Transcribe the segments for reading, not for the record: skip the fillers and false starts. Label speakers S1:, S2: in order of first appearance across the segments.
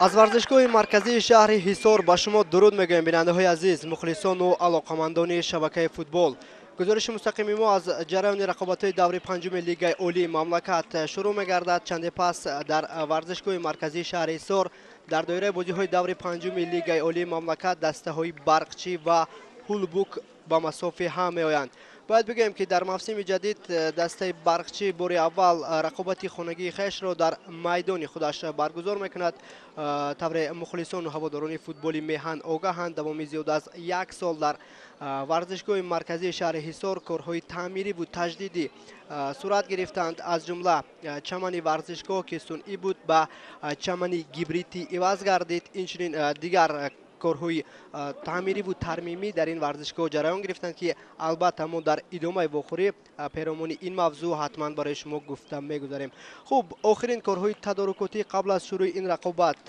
S1: Аз варзишгоҳи марказии шаҳри Ҳисор ба шумо дуруд мегӯем, бинандаҳои азиз, мухлисону алоқамандони шабакаи футбол. Гузориши мустақими мо аз ҷараёни рақобатҳои даври панҷуми Лигаи Олии мамлакат шурӯъ мегардад. Чанде пас дар варзишгоҳи марказии шаҳри Ҳисор дар доираи бозиҳои даври панҷуми Лигаи Олии мамлакат дастаҳои Барқчӣ ва Ҳулбук ба масофи ҳам меоянд. Бояд бигӯем, ки дар мавсими ҷадид дастаи Барқчӣ бори аввал рақобати хонагии хешро дар майдони худаш баргузор мекунад. Тавре мухлисону ҳаводорони футболи меҳан огаҳанд, давоми зиёд аз як сол дар варзишгоҳи марказии шаҳри Ҳисор корҳои таъмириву таҷдидӣ сурат гирифтанд. Аз ҷумла чамани варзишгоҳ, ки сунъӣ буд, ба чамани гибридӣ иваз гардид. Инчунин дигар корҳои таъмириву тармимӣ дар ин варзишгоҳ ҷараён гирифтанд, ки албатта мо дар идомаи вохӯрӣ перомони ин мавзӯъ ҳатман барои шумо гуфта мегузарем. Хуб, охирин корҳои тадорукотӣ қабл аз шурӯи ин рақобат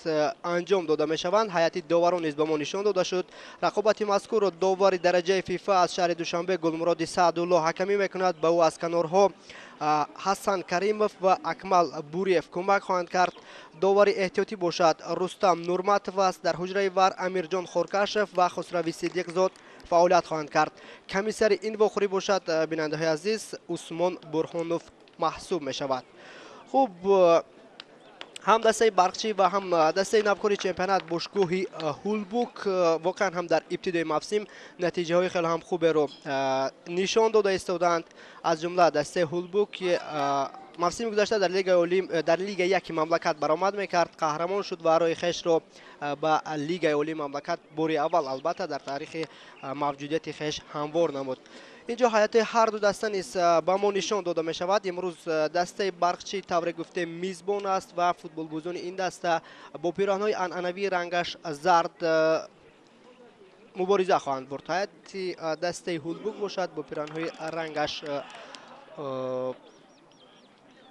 S1: анҷом дода мешаванд. Ҳайати доварон низ ба мо нишон дода шуд. Рақобати мазкурро довари дараҷаи ФИФА аз шаҳри Душанбе Гулмуроди Саъдулло ҳакамӣ мекунад. Ба ӯ аз канорҳо Ҳасан Каримов ва Акмал Буриев кӯмак хоҳанд кард. Довари эҳтиётӣ бошад Рустам Нурматов аст. Дар ҳуҷраи вар Амирҷон Хоркашев ва Хусрави Сидиқзод фаъолият хоҳанд кард. Комиссари ин вохӯрӣ бошад, бинандаҳои азиз, Усмон Бурҳонов маҳсуб мешавад. Хуб, ҳам дастаи Барқчӣ ва ҳам дастаи навкори чемпионат бошгоҳи Ҳулбук воқеан ҳам дар ибтидои мавсим натиҷаҳои хеле ҳам хуберо нишон дода истодаанд. Аз ҷумла дастаи Ҳулбук, ки мавсими гузашта дар Лигаи Олӣ, дар Лигаи яки мамлакат баромад мекард, қаҳрамон шуд ва роҳи хешро ба Лигаи Олии мамлакат бори аввал албатта дар таърихи мавҷудияти хеш ҳамвор намуд. Инҷо ҳайати ҳар ду даста низ ба мо нишон дода мешавад. Имрӯз дастаи Барқчӣ, тавре гуфтем, мизбон аст ва футболбозони ин даста бо пироҳанҳои анъанавии рангаш зард мубориза хоҳанд бурд. Ҳайати дастаи Ҳулбук бошад бо пироҳанҳои рангаш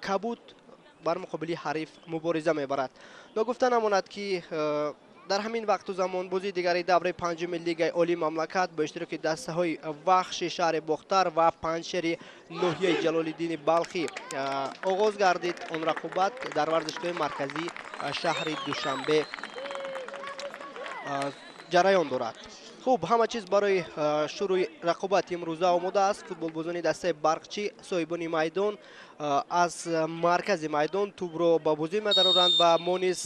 S1: кабуд бар муқобили ҳариф мубориза мебарад. Ногуфта намонад, ки дар ҳамин вақту замон бозии дигари давраи панҷуми Лигаи Олии мамлакат бо иштироки дастаҳои Вахши шаҳри Бохтар ва Панҷшери ноҳияи Ҷалолиддини Балхӣ оғоз гардид. Он рақобат дар варзишгоҳи марказии шаҳри Душанбе ҷараён дорад. Хуб, ҳама чиз барои шурӯи рақобат имрӯза омода аст. Футболбозони дастаи Барқчӣ, соҳибони майдон, аз маркази майдон тӯбро ба бозӣ медароранд ва мо низ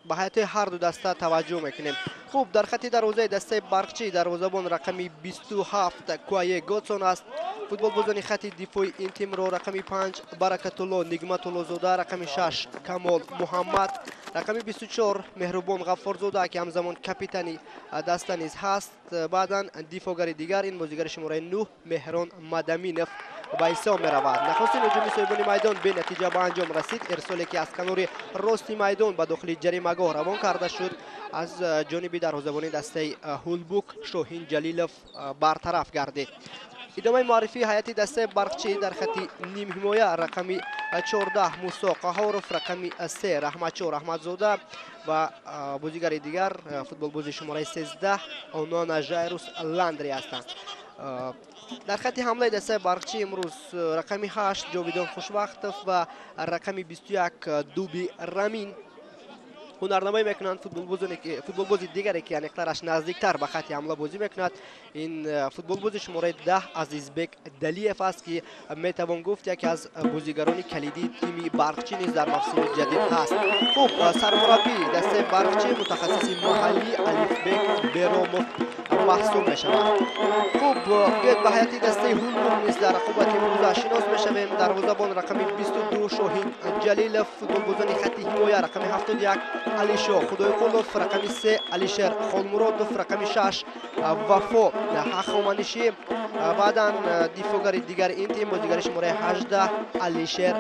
S1: ба ҳайати ҳар ду даста таваҷҷӯҳ мекунем. Хуб, дар хати дарвозаи дастаи Барқчӣ дарвозабон рақами 27 Куае Готсон аст. Футболбозони хати дифои ин тимро рақами 5 Баракатулло Нигматуллозода, рақами 6 Камол Муҳаммад, рақами 24 Меҳрубон Ғаффорзода, ки ҳамзамон капитани даста низ ҳаст. Баъдан дифогари дигар ин бозигари шумораи 9 Меҳрон Мадаминов ба ҳисоб меравад. Нахустин ҳуҷуми соҳибони майдон бенатиҷа ба анҷом расид. Ирсоле ки аз канори рости майдон ба дохили ҷаримагоҳ равон карда шуд, аз ҷониби дарвозабони дастаи Ҳулбук Шоҳин Ҷалилов бартараф гардид. Идомаи муаррифии ҳайати дастаи Барқчӣ дар хати нимҳимоя рақами 14 Мусо Қаҳоров, рақами 3 Раҳматшо Раҳматзода ва бозигари дигар футболбози шумораи 13 Онона Жайрус Ландри ҳастанд. Дар хати ҳамлаи дастаи Барқчӣ имрӯз рақами 8 Ҷовидон Хушвақтов ва рақами 21 Дуби Рамин ҳунарнамоӣ мекунанд. Футболбози дигаре ки аниқтараш наздиктар ба хати ҳамла бозӣ мекунад, ин футболбози шумораи 10 Азизбек Далиев аст, ки метавон гуфт яке аз бозигарони калидии тими Барқчӣ низ дар мавсими ҷадид ҳаст. Хуб, сармураббии дастаи Барқчӣ мутахассиси маҳаллӣ Алифбек Беромов маҳсуб мешавад. Хуб, биёед ба ҳайати дастаи Ҳулбук низ дар рақобати имрӯза шинос мешавем. Дарвозабон рақами 22 Шоҳин Ҷалилов, футболбозони хати ҳимоя рақами 71 Алишо Худойқулов, рақами 3 Алишер Холмуродов, рақами 6 Вафо Ҳахоманишӣ, баъдан дифоъгари дигари ин тим бозигари шумораи 18 Алишер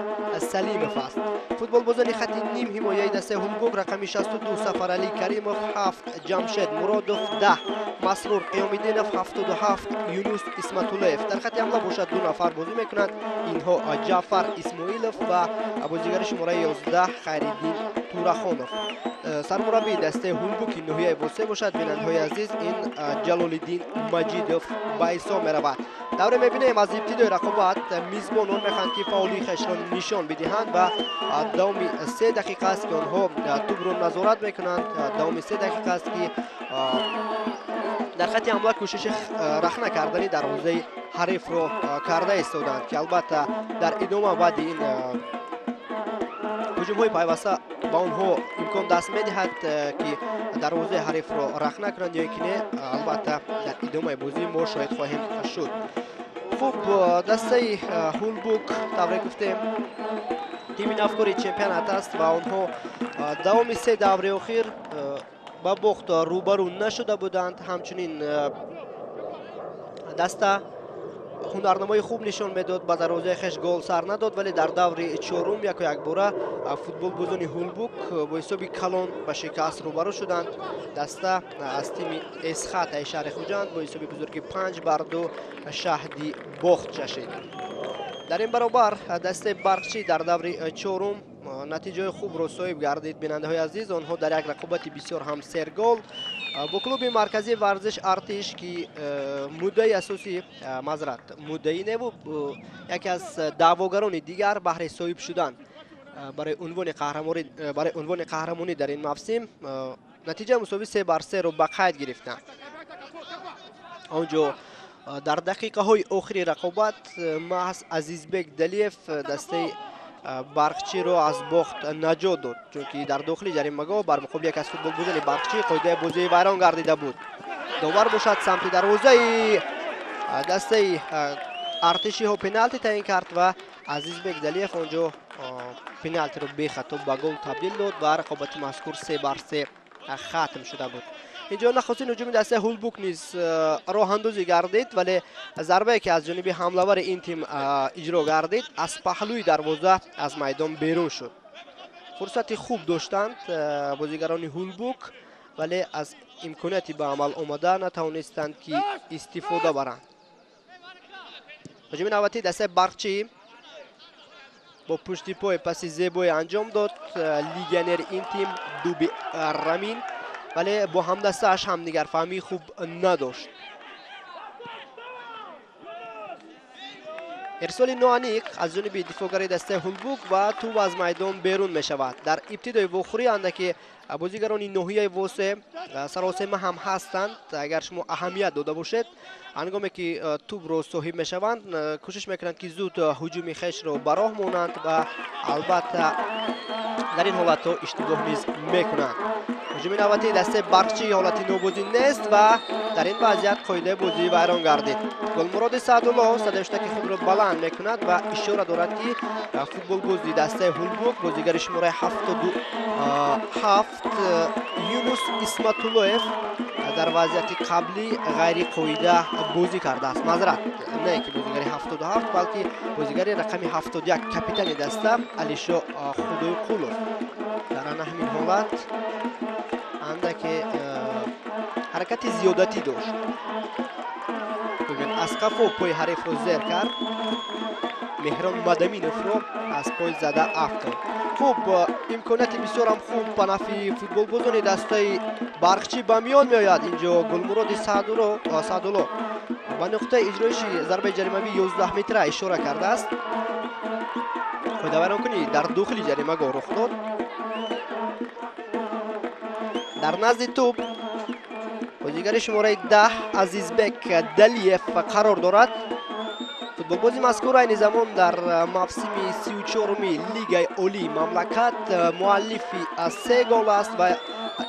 S1: Салимов аст. Футболбозони хати ним ҳимояи дастаи Ҳулбук рақами 62 Сафаралӣ Каримов, 7 Ҷамшед Муродов, 10 Масрур Қиёмиддинов, 77 Юнус Исматуллоев. Дар хати ҳамла бошад 2 нафар бозӣ мекунанд. Инҳо Ҷаъфар Исмоилов ва бозигари шумораи 11 Хайриддин Турахонов. Сармураббии дастаи Ҳулбуки ноҳияи Восеъ бошад, бинандаҳои азиз, ин Ҷалолиддин Маҷидов ба ҳисоб меравад. Давре мебинем аз ибтидои рақобат мизбонон мехоҳанд ки фаъолии хешро нишон бидиҳанд ва давоми 3 дақиқа аст ки онҳо тӯбро назорат мекунанд. Давоми 3 дақиқа аст ки дар хати ҳамла кӯшиши рахна кардани дарвозаи ҳарифро карда истоданд, ки албатта дар идома баъди ин ҳуҷумҳои пайваста ба онҳо имкон даст медиҳад ки дарвозаи ҳарифро рахна кунанд ё ки не, албатта дар идомаи бозӣ мо шоҳид хоҳем шуд. Хуб, дастаи Ҳулбук тавре гуфтем тими навкори чемпионат аст ва онҳо давоми 3 даври охир ба бохт рӯбарӯ нашуда буданд. Ҳамчунин даста ҳунарнамои хуб нишон медод, ба дарвозаи хеш гол сар надод, вале дар даври чорум яку якбора футболбозони Ҳулбук бо ҳисоби калон ба шикаст рӯбарӯ шуданд. Даста аз тими Эсхатаи шаҳри Хуҷанд бо ҳисоби бузурги 5-2 шаҳди бохт чашид. Дар ин баробар дастаи Барқчӣ дар даври чорум натиҷаи хубро соҳиб гардид. Бинандаҳои азиз, онҳо дар як рақобати бисёр ҳам сергол бо клуби марказии варзиш Артиш, ки муддаи асосӣ мазрат муддаи неву яке аз даъвогарони дигар баҳри соҳиб шудан барои унвони қаҳрамонӣ дар ин мавсим натиҷаи мусовӣ 3-3 ба қайд гирифтанд. Он ҷо дар дақиқаҳои охири рақобат маҳз Азизбек Далиев дастаи Барқчиро аз бохт наҷот дод, чунки дар дохили ҷаримагоҳ бар муқобили яке аз футболбозони Барқчӣ қоидаи бозии вайрон гардида буд. Довар бошад самти дарвозаи дастаи артишиҳо пеналти таъин кард ва Азизбек Далиев он ҷо пеналтиро бехато ба гол табдил дод ва рақобати мазкур 3-3 хатм шуда буд. Инҷо нахустин ҳуҷуми дастаи Ҳулбук низ роҳандозӣ гардид, вале зарбае ки аз ҷониби ҳамлавари ин тим иҷро гардид аз паҳлӯи дарвоза аз майдон берун шуд. Фурсати хуб доштанд бозигарони Ҳулбук, вале аз имконияти ба амал омада натавонистанд ки истифода баранд. Ҳуҷуми навбатии дастаи Барқчӣ бо пушти пой паси зебое анҷом дод легионери ин тим Дуби Рамин, вале бо ҳамдастааш ҳамдигарфаҳмии хуб надошт. Ирсоли ноаниқ аз ҷониби дифоъгари дастаи Ҳулбук ва тӯб аз майдон берун мешавад. Дар ибтидои вохӯрӣ андаке бозигарони ноҳияи Восеъ саросема ҳам ҳастанд. Агар шумо аҳамият дода бошед, ҳангоме ки тӯбро соҳиб мешаванд, кӯшиш мекунанд ки зуд ҳуҷуми хешро ба роҳ монанд ва албатта дар ин ҳолатҳо иштибоҳ низ мекунанд. Ҳуҷуми навбатии дастаи Барқчӣ ҳолати нобозӣ нест ва дар ин вазъият қоидаи бозӣ вайрон гардид. Гулмуроди Саъдулло садаштаки худро баланд мекунад ва ишора дорад ки футболбози дастаи Ҳулбук бозигари шумораи 77 Юнус Исматуллоев дар вазъияти қаблӣ ғайриқоида бозӣ кардааст. Маъзарат, не ки бозигари 77, балки бозигари рақами 71 капитани даста Алишо Худойқулов дар ана ҳамин ҳолат андаке ҳаракати зиёдатӣ дошт. Аз қафо пои ҳарифро зер кард. Меҳрон Мадаминовро аз пой зада афтод. Хуб, имконияти бисёрам хуб ба нафъи футболбозони дастаи Барқчӣ ба миён меояд. Инҷо Гулмуроди Саъдулло ба нуқтаи иҷроиши зарбаи ҷаримавии 11 метра ишора кардааст. Қоидавайронкунӣ дар дохили ҷаримагоҳ рух дод. Дар назди тӯб бозигари шумораи 10 Азизбек Далиев қарор дорад. Футболбози мазкур айни замон дар мавсими 34-уми Лигаи Олии мамлакат муаллифи 3 гол аст ва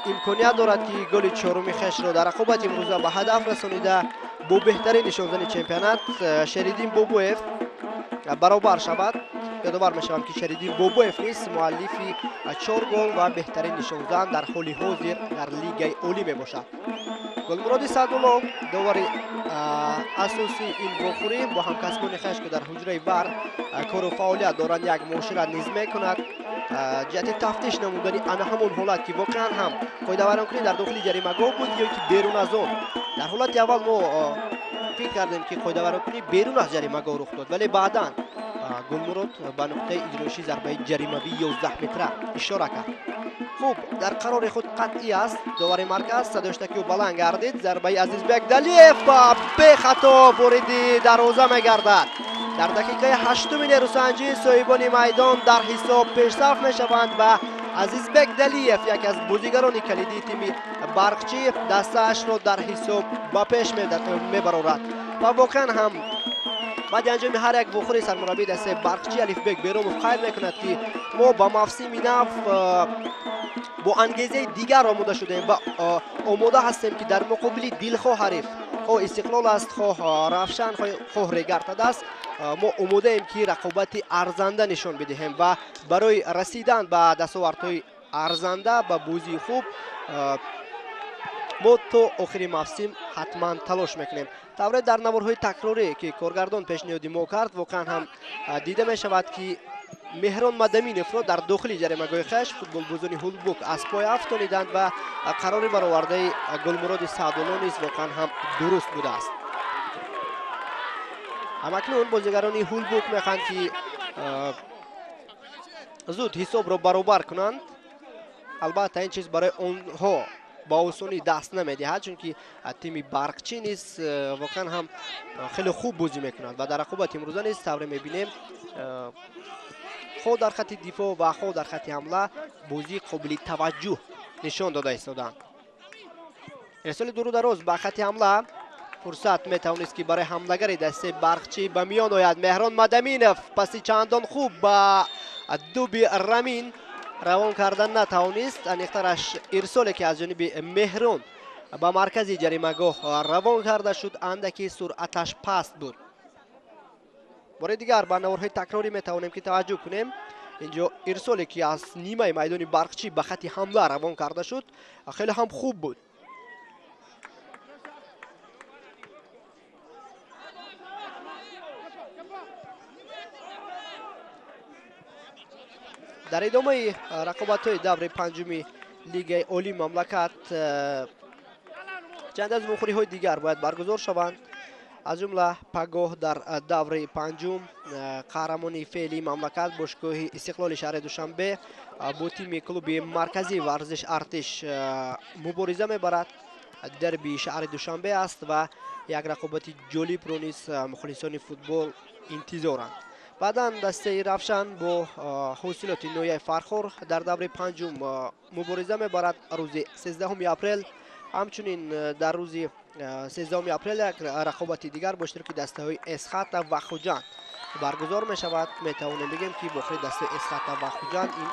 S1: имконият дорад, ки голи чоруми хешро дар рақобати имрӯза ба ҳадаф расонида бо беҳтарин нишонзани чемпионат Шериддин Бобоев баробар шавад. Ёдовар мешавам, ки Шериддин Бобоев низ муаллифи 4 гол ва беҳтарин нишонзан дар ҳоли ҳозир дар Лигаи Олӣ мебошад. Гулмуроди Саъдулло довари асосии ин вохӯрӣ бо ҳамкасбони хеш, ки дар ҳуҷраи вар кору фаъолият доранд, як муошират низ мекунад ҷиҳати тафтиш намудани ана ҳамон ҳолат, ки воқеан ҳам қоидавайронкунӣ дар дохили ҷаримагоҳ буд ё ки берун аз он. Дар ҳолати аввал мо фикр кардем, ки қоидавайронкунӣ берун аз ҷаримагоҳ рух дод, вале баъдан Гулмурод ба нуқтаи иҷроиши зарбаи ҷаримавии 11 метра ишора кард. Хуб, дар қарори худ қатъӣ аст довари марказ. Садоштаки ӯ баланд гардид. Зарбаи Азизбек Далиев бехато вориди дарвоза мегардад. Дар дақиқаи 8-уми нерӯсанҷӣ соҳибони майдон дар ҳисоб пешсаф мешаванд ва Азизбек Далиев, яке аз бозигарони калидии тими Барқчӣ, дастаашро дар ҳисоб ба пеш мебарорад. Ва воқеан ҳам баъди анҷоми ҳар як вохӯри сармураббии дастаи Барқчӣ Алифбек Беромов қайд мекунад, ки мо ба мавсими нав бо ангезаи дигар омода шудаем ва омода ҳастем, ки дар муқобили дилхоҳ ҳариф, хоҳ Истиқлол аст, хоҳ Равшан, хоҳ Регартад аст, мо омодаем, ки рақобати арзанда нишон бидиҳем ва барои расидан ба дастовардҳои арзанда, ба бозии хуб мо то охири мавсим ҳатман талош мекунем. Тавре дар наворҳои такрорӣ, ки коргардон пешниҳоди мо кард, воқеан ҳам дида мешавад, ки Меҳрон Мадаминовро дар дохили ҷаримагоҳи хеш футболбозони Ҳулбук аз пой афтониданд ва қарори баровардаи Гулмуроди Саъдулло низ воқеан ҳам дуруст будааст. Ҳамакнун бозигарони Ҳулбук мехоҳанд, ки зуд ҳисобро баробар кунанд. Албатта, ин чиз барои онҳо ба осонӣ даст намедиҳад, чунки тими Барқчӣ низ воқеан ҳам хеле хуб бозӣ мекунад ва дар рақобати имрӯза низ тавре мебинем, хоҳ дар хатти дифоъ ва хоҳ дар хатти ҳамла бозии қобили таваҷҷӯҳ нишон дода истоданд. Ирсоли дуру дароз ба хатти ҳамла, фурсат метавонист, ки барои ҳамлагари дастаи Барқчӣ ба миён ояд. Меҳрон Мадаминов паси чандон хуб ба дуби Рамин равон кардан натавонист. Аниқтараш, ирсоле, ки аз ҷониби Меҳрон ба маркази ҷаримагоҳ равон карда шуд, андаки суръаташ паст буд. Бори дигар ба наворҳои такрорӣ метавонем, ки таваҷҷӯҳ кунем. Инҷо ирсоле, ки аз нимаи майдони Барқчӣ ба хатти ҳамла равон карда шуд, хеле ҳам хуб буд. Дар идомаи рақобатҳои даври панҷуми Лигаи Олии мамлакат чанд аз вохӯриҳои дигар бояд баргузор шаванд. Аз ҷумла пагоҳ дар даври панҷум қаҳрамони феълии мамлакат бошгоҳи Истиқлоли шаҳри Душанбе бо тими клуби марказии варзиш Артиш мубориза мебарад. Дерби шаҳри Душанбе аст ва як рақобати ҷолибро низ мухлисони футбол интизоранд. Баъдан дастаи Равшан бо ҳосилоти ноҳияи Фархор дар даври панҷум мубориза мебарад рӯзи 13 апрел. Ҳамчунин дар рӯзи 13 апрел як рақобати дигар бо иштироки дастаҳои Эсхата ва Хуҷанд баргузор мешавад. Метавонем бигем, ки вохӯри дастаи Эсхата ва Хуҷанд ин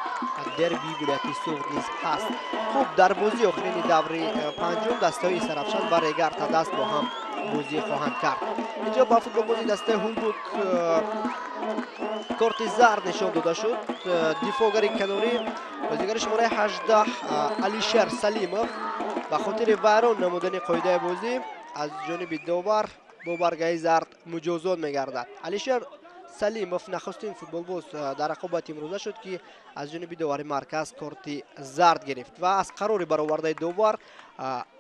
S1: дерби вилояти Суғд низ ҳаст. Хуб, дар бозии охирини даври панҷум дастаҳои Истаравшан ва Регар Тадаст бо ҳам бозӣ хоҳанд кард. Инҷо ба футболбози дастаи Ҳулбук корти зард нишон дода шуд. Дифоъгари канорӣ, бозигари шумораи 18 Алишер Салимов ба хотири вайрон намудани қоидаи бозӣ аз ҷониби довар бо баргаи зард муҷозот мегардад. Алишер Салимов нахустин футболбоз дар рақобати имрӯза шуд, ки аз ҷониби довари марказ корти зард гирифт ва аз қарори баровардаи довар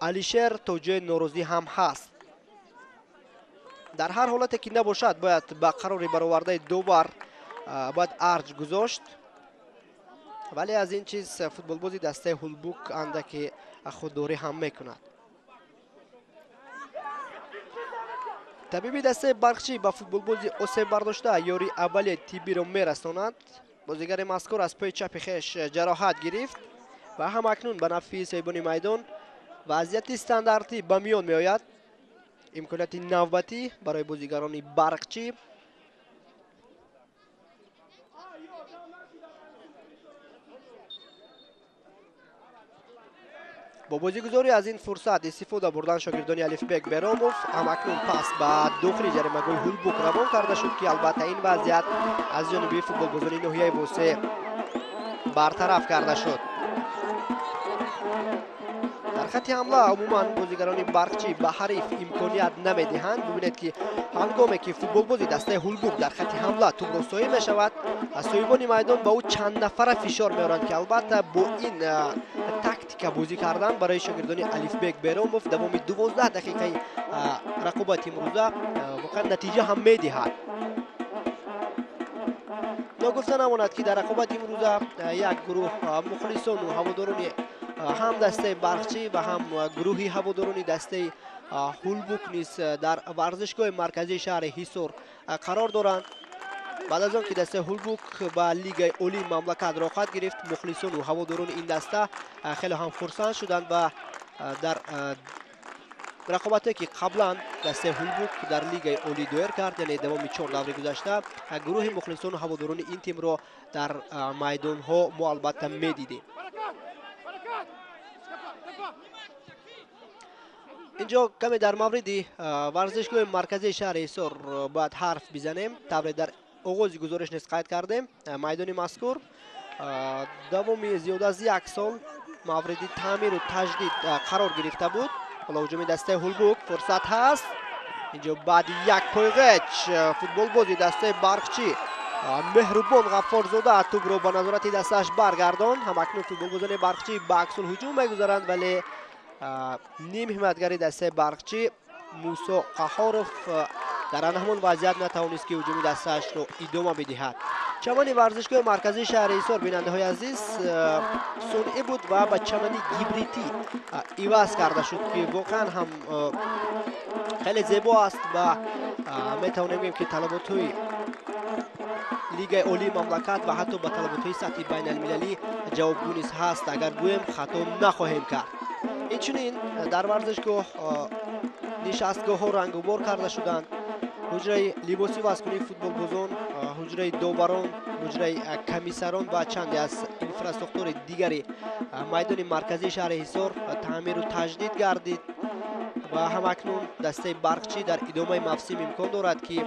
S1: Алишер то ҷои норозӣ ҳам ҳаст. Дар ҳар ҳолате ки набошад, бояд ба қарори баровардаи довар бояд арҷ гузошт, вале аз ин чиз футболбози дастаи Ҳулбук андаке худдорӣ ҳам мекунад. Табиби дастаи Барқчӣ ба футболбози осеб бардошта ёрии аввали тиббиро мерасонад. Бозигари мазкур аз пои чапи хеш ҷароҳат гирифт ва ҳам акнун ба нафъи соҳибони майдон вазъияти стандартӣ ба миён меояд. Имконияти навбатӣ барои бозигарони Барқчӣ. Бо бозигузорӣ аз ин фурсат истифода бурдан шогирдони Алифбек Беромов. Ҳамакнун пас ба дохили ҷаримагоҳи Ҳулбук равон карда шуд, ки албатта ин вазъият аз ҷониби футболбозони ноҳияи Восеъ бартараф карда шуд. Дар хатти ҳамла умуман бозигарони Барқчӣ ба ҳариф имконият намедиҳанд. Бибинед, ки ҳангоме ки футболбози дастаи Ҳулбук дар хатти ҳамла тӯбро соҳиб мешавад, соҳибони майдон ба ӯ чанд нафара фишор меоранд, ки албатта бо ин тактика бозӣ кардан барои шогирдони Алифбек Беромов давоми 12 дақиқаи рақобати имрӯза воқеан натиҷа ҳам медиҳад. Ногуфта намонад, ки дар рақобати имрӯза як гурӯҳ мухлисону ҳаводорони ҳам дастаи Барқчӣ ва ҳам гурӯҳи ҳаводорони дастаи Ҳулбук низ дар варзишгоҳи марказии шаҳри Ҳисор қарор доранд. Баъд аз он ки дастаи Ҳулбук ба лигаи олии мамлакат роҳхат гирифт, мухлисону ҳаводорони ин даста хеле ҳам хурсанд шуданд ва дар рақобатое ки қаблан дастаи Ҳулбук дар лигаи олӣ доир кард, яъне давоми 4 даври гузашта, гурӯҳи мухлисону ҳаводорони ин тимро дар майдонҳо мо албатта медидем. Инҷо каме дар мавриди варзишгоҳи марказии шаҳри Ҳисор бояд ҳарф бизанем. Тавре дар оғози гузориш низ қайд кардем, майдони мазкур давоми зиёда аз 1 сол мавриди таъмиру таҷдид қарор гирифта буд. Ҳоло ҳуҷуми дастаи Ҳулбук, фурсат ҳаст. Инҷо баъди як пойғеч футболбози дастаи Барқчӣ Меҳрубон Ғаффорзода тӯбро ба назорати дастааш баргардонд. Ҳамакнун футболбозони Барқчӣ ба аксулҳуҷум мегузаранд, вале ним ҳимоятгари дастаи Барқчӣ Мусо Қаҳоров дар ҳамон вазъият натавонист, ки ҳуҷуми дастаашро идома бидиҳад. Чамани варзишгоҳи марказии шаҳри Ҳисор, бинандаҳои азиз, сунъӣ буд ва ба чамани гибридӣ иваз карда шуд, ки воқеан ҳам хеле зебо аст ва метавонем гӯем, ки талаботҳои лигаи олии мамлакат ва ҳатто ба талаботҳои сатҳи байналмилалӣ ҷавобгӯ низ ҳаст. Агар гӯем, хато нахоҳем кард. Инчунин дар варзишгоҳ нишастгоҳҳо рангубор карда шуданд. Ҳуҷраи либоси вазкунии футболбозон, ҳуҷраи доварон, ҳуҷраи комиссарон ва чанде аз инфраструктури дигари майдони марказии шаҳри Ҳисор таъмиру таҷдид гардид ва ҳамакнун дастаи Барқчӣ дар идомаи мавсим имкон дорад, ки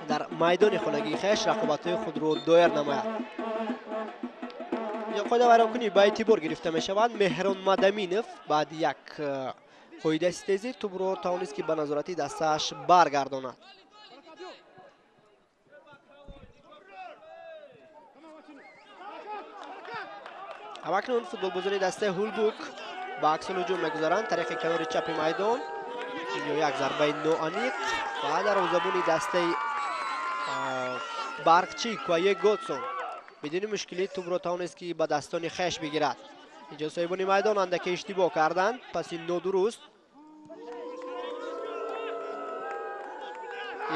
S1: дар майдони хонагии хеш рақобатҳои худро доир намояд. Қоидавайронкунӣ ба эътибор гирифта мешавад. Меҳрон Мадаминов баъди як қоидаи стезӣ тӯбро тавонист, ки ба назорати дастааш баргардонад. Ҳамакнун футболбозони дастаи Ҳулбук ба аксулҳуҷум мегузаранд тариқи канори чапи майдон. Инҷо як зарбаи ноаниқ ва дарвозабони дастаи Барқчӣ Куае Годсон бидуни мушкилӣ тӯбро тавонист, ки ба дастони хеш бигирад. Инҷо соҳибони майдон андаке иштибоҳ карданд, паси нодуруст.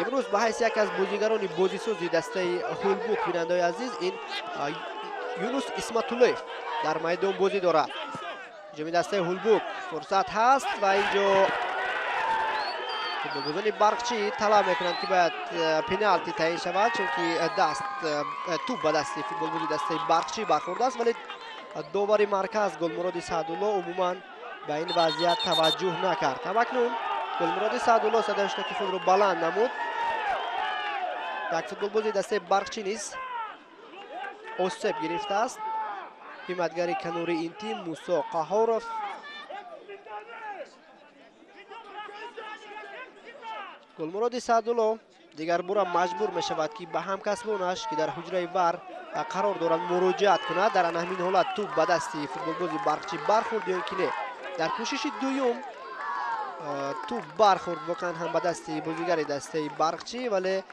S1: Имрӯз ба ҳайси яке аз бозигарони бозисози дастаи Ҳулбук, бинандаҳои азиз, ин Юнус Исматуллоев дар майдон бозӣ дорад. Ҳуҷуми дастаи Ҳулбук, фурсат ҳаст ва инҷо футболбозони Барқчӣ талаб мекунанд, ки бояд пеналти таъин шавад, чунки даст тӯб ба дасти футболбози дастаи Барқчӣ бархӯрдааст, вале довари марказ Гулмуроди Саъдулло умуман ба ин вазъият таваҷҷӯҳ накард. Ҳамакнун Гулмуроди Саъдулло садои ҳуштаки худро баланд намуд. Як футболбози дастаи Барқчӣ низ осеб гирифтааст. Ҳимоятгари канори ин тим Мусо Қаҳоров. Гулмуроди Саъдулло дигарбора маҷбур мешавад, ки ба ҳамкасбонаш, ки дар ҳуҷраи вар қарор доранд, муроҷиат кунад. Дар ҳамин ҳолат тӯб ба дасти футболбози Барқчӣ бархӯрд ё ин ки не. Дар кӯшиши дуюм Тӯб бархӯрд воқеан ҳам ба дасти бозигари дастаи Барқчӣ, вале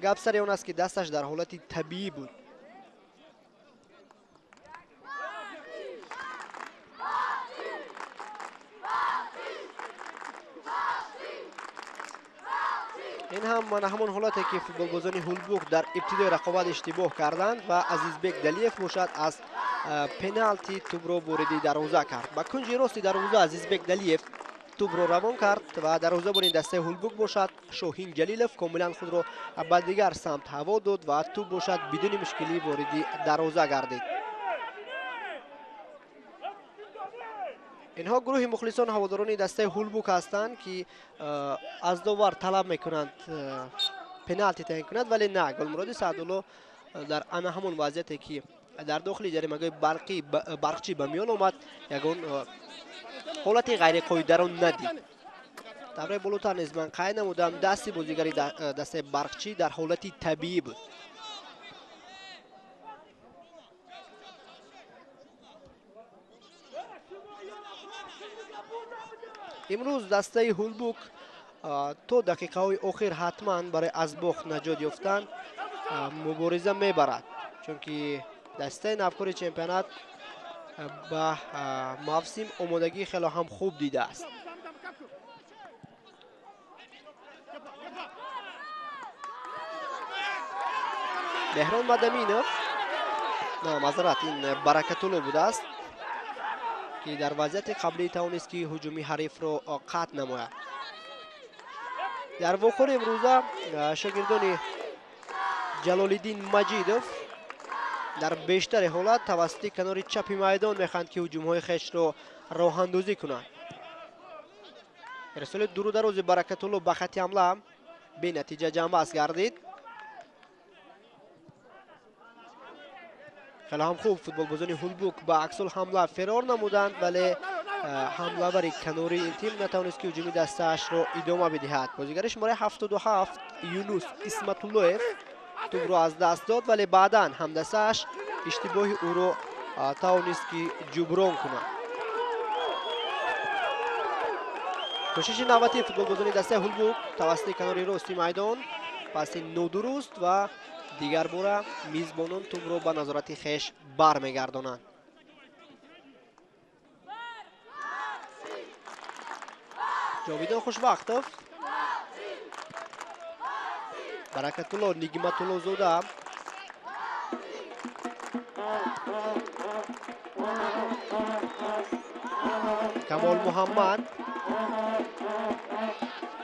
S1: гап сари он аст, ки дасташ дар ҳолати табиӣ буд. Ин ҳам мана ҳамон ҳолате, ки футболбозони Ҳулбук дар ибтидои рақобат иштибоҳ карданд ва Азизбек Далиев бошад аз пеналти тӯбро вориди дарвоза кард. Ба кунҷи рости дарвоза Азизбек Далиев тӯбро равон кард ва дарвозабони дастаи Ҳулбук бошад Шоҳин Ҷалилов комилан худро ба дигар самт ҳаво дод ва тӯб бошад бидуни мушкилӣ вориди дарвоза гардид. Инҳо гурӯҳи мухлисон ҳаводорони дастаи Ҳулбук ҳастанд, ки аз довар талаб мекунанд пеналти таъин кунад, вале на, Гулмуроди Саъдулло дар ана ҳамон вазъияте, ки дар дохили ҷаримагоҳи Барқчӣ ба миён омад, ягон ҳолати ғайриқоидаро надид. Тавре болотар низ ман қайд намудам, дасти бозигари дастаи Барқчӣ дар ҳолати табиӣ буд. Имрӯз дастаи Ҳулбук то дақиқаҳои охир ҳатман барои аз бохт наҷот ёфтан мубориза мебарад, чунки дастаи навкори чемпионат ба мавсим омодагӣ хело ҳам хуб дидааст. Меҳрон Мадаминов, на, маъзарат, ин Баракатулло будааст, ки дар вазъияти қаблӣ тавонист, ки ҳуҷуми ҳарифро қатъ намояд. Дар вохӯри имрӯза шогирдони Ҷалолиддин Маҷидов дар бештари ҳолат тавассути канори чапи майдон мехоҳанд, ки ҳуҷумҳои хешро роҳандозӣ кунанд. Ирсоли дуру дарози Баракатулло ба хати ҳамла бенатиҷа ҷамъбаст гардид. Хеле ҳам хуб футболбозони Ҳулбук ба аксул ҳамла фирор намуданд, вале ҳамлавари канории ин тим натавонист, ки ҳуҷуми дастаашро идома бидиҳад. Бозигари шумораи 77 Юнус Исматуллоев тӯбро аз даст дод, вале баъдан ҳамдастааш иштибоҳи ӯро тавонист, ки ҷуброн кунад. Кӯшиши навбатии футболбозони дастаи Ҳулбук тавассути канори рости майдон, паси нодуруст ва дигар бора мизбонон тӯбро ба назорати хеш бармегардонанд. Ҷовидон Хушвақтов, Баракатулло Нигматуллозода, Камол Муҳаммад.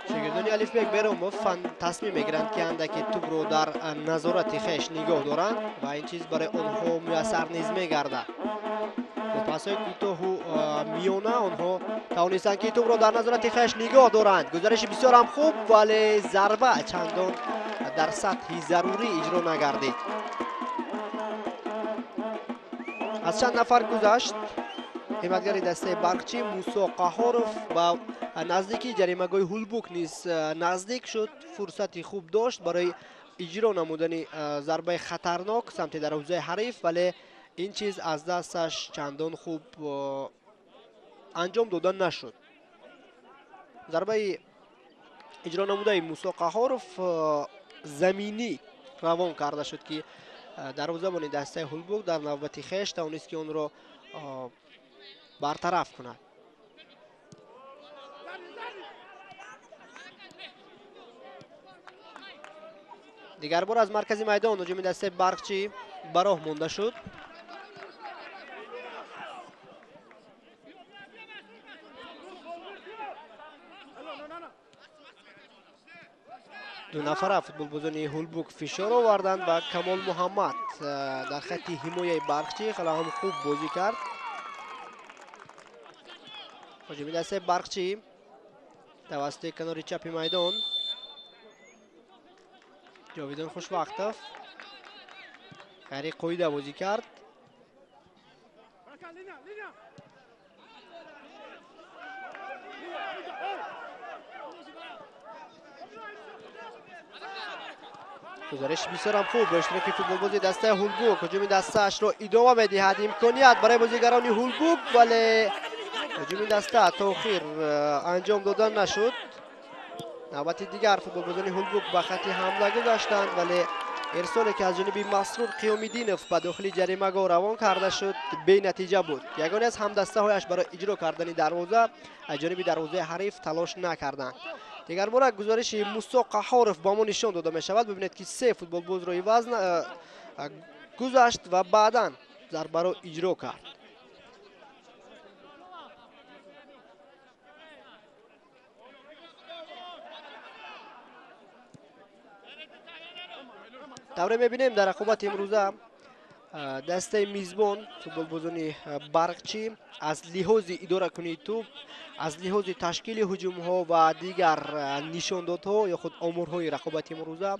S1: Шогирдони Алифбек Беромов тасмим мегиранд, ки андаке тӯбро дар назорати хеш нигоҳ доранд ва ин чиз барои онҳо муяссар низ мегардад. Бо пасҳои кӯтоҳу миёна онҳо тавонистанд, ки тӯбро дар назорати хеш нигоҳ доранд. Гузариши бисёр ҳам хуб, вале зарба чандон дар сатҳи зарурӣ иҷро нагардид. Аз чанд нафар гузашт ҳимоятгари дастаи Барқчӣ Мусо Қаҳоров ба наздикии ҷаримагоҳи Ҳулбук низ наздик шуд, фурсати хуб дошт барои иҷро намудани зарбаи хатарнок самти дарвозаи ҳариф, вале ин чиз аз дасташ чандон хуб анҷом дода нашуд. Зарбаи иҷро намудаи Мусо Қаҳоров заминӣ равон карда шуд, ки дарвозабони дастаи Ҳулбук дар навбати хеш тавонист, ки онро бартараф кунад. Дигар бор аз маркази майдон ҳуҷуми дастаи Барқчӣ ба роҳ монда шуд. Ду нафара футболбозони Ҳулбук фишор оварданд ва Камол Муҳаммад дар хатти ҳимояи Барқчӣ хеле ҳам хуб бозӣ кард. Ҳуҷуми дастаи Барқчӣ тавассути канори чапи майдон, Ҷовидон Хушвақтов ғайриқоида бозӣ кард. Гузариши бисёрам хуб бо иштироки футболбози дастаи Ҳулбук ҳуҷуми дастаашро идома медиҳад. Имконият барои бозигарони Ҳулбук, вале Ҳуҷуми даста то охир анҷом дода нашуд. Навбати дигар футболбозони Ҳулбук ба хати ҳамла гузаштанд, вале ирсоле ки аз ҷониби Масрур Қиёмиддинов ба дохили ҷаримагоҳ равон карда шуд, бенатиҷа буд. Ягоне аз ҳамдастаҳояш барои иҷро кардани дарвоза аз ҷониби дарвозаи ҳариф талош накарданд. Дигарбора гузориши Мусо Қаҳоров ба мо нишон дода мешавад. Бибинед ки се футболбозро иваз гузашт ва баъдан зарбаро иҷро кард. Тавре мебинем, дар рақобати имрӯза дастаи мизбон футболбозони Барқчӣ аз лиҳози идоракунии тӯб, аз лиҳози ташкили ҳуҷумҳо ва дигар нишондодҳо ё худ оморҳои рақобати имрӯза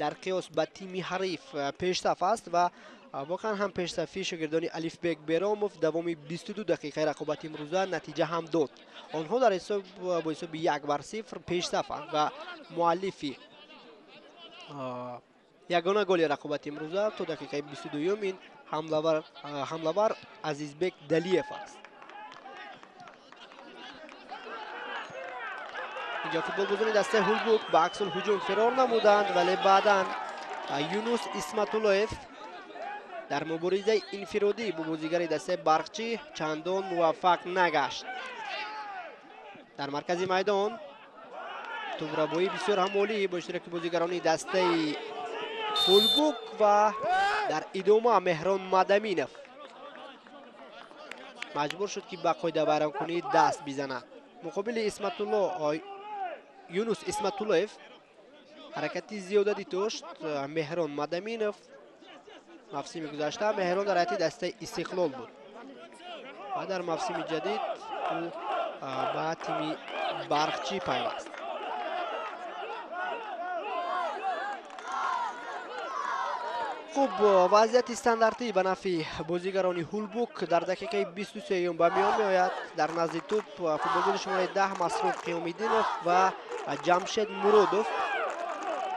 S1: дар қиёс ба тими ҳариф пешсаф аст ва воқеан ҳам пешсафии шогирдони Алифбек Беромов давоми 22 дақиқаи рақобати имрӯза натиҷа ҳам дод. Онҳо дар ҳисоб бо ҳисоби 1-0 пешсафанд ва муаллифи ягона голи рақобати имрӯза то дақиқаи 22-юм ин ҳамлавар Азизбек Далиев аст. Инҷо футболбозони дастаи Ҳулбук ба аксул ҳуҷум фирор намуданд, вале баъдан Юнус Исматуллоев дар муборизаи инфиродӣ бо бозигари дастаи Барқчӣ чандон муваффақ нагашт. Дар маркази майдон тӯбрабоӣ бисёр ҳам олӣ бо иштироки бозигарони дастаи Ҳулбук ва дар идома Меҳрон Мадаминов маҷбур шуд, ки ба қоидавайронкунӣ даст бизанад. Муқобили Юнус Исматуллоев ҳаракати зиёдатӣ дошт Меҳрон Мадаминов. Мавсими гузашта Меҳрон дар ҳайати дастаи Истиқлол буд ва дар мавсими ҷадид ӯ ба тими Барқчӣ пайваст. Хуб, вазъияти стандартӣ ба нафъи бозигарони Ҳулбук дар дақиқаи 23-юм ба миён меояд. Дар назди тӯб футболбози шумораи 10 Масрур Қиёмиддинов ва Ҷамшед Муродов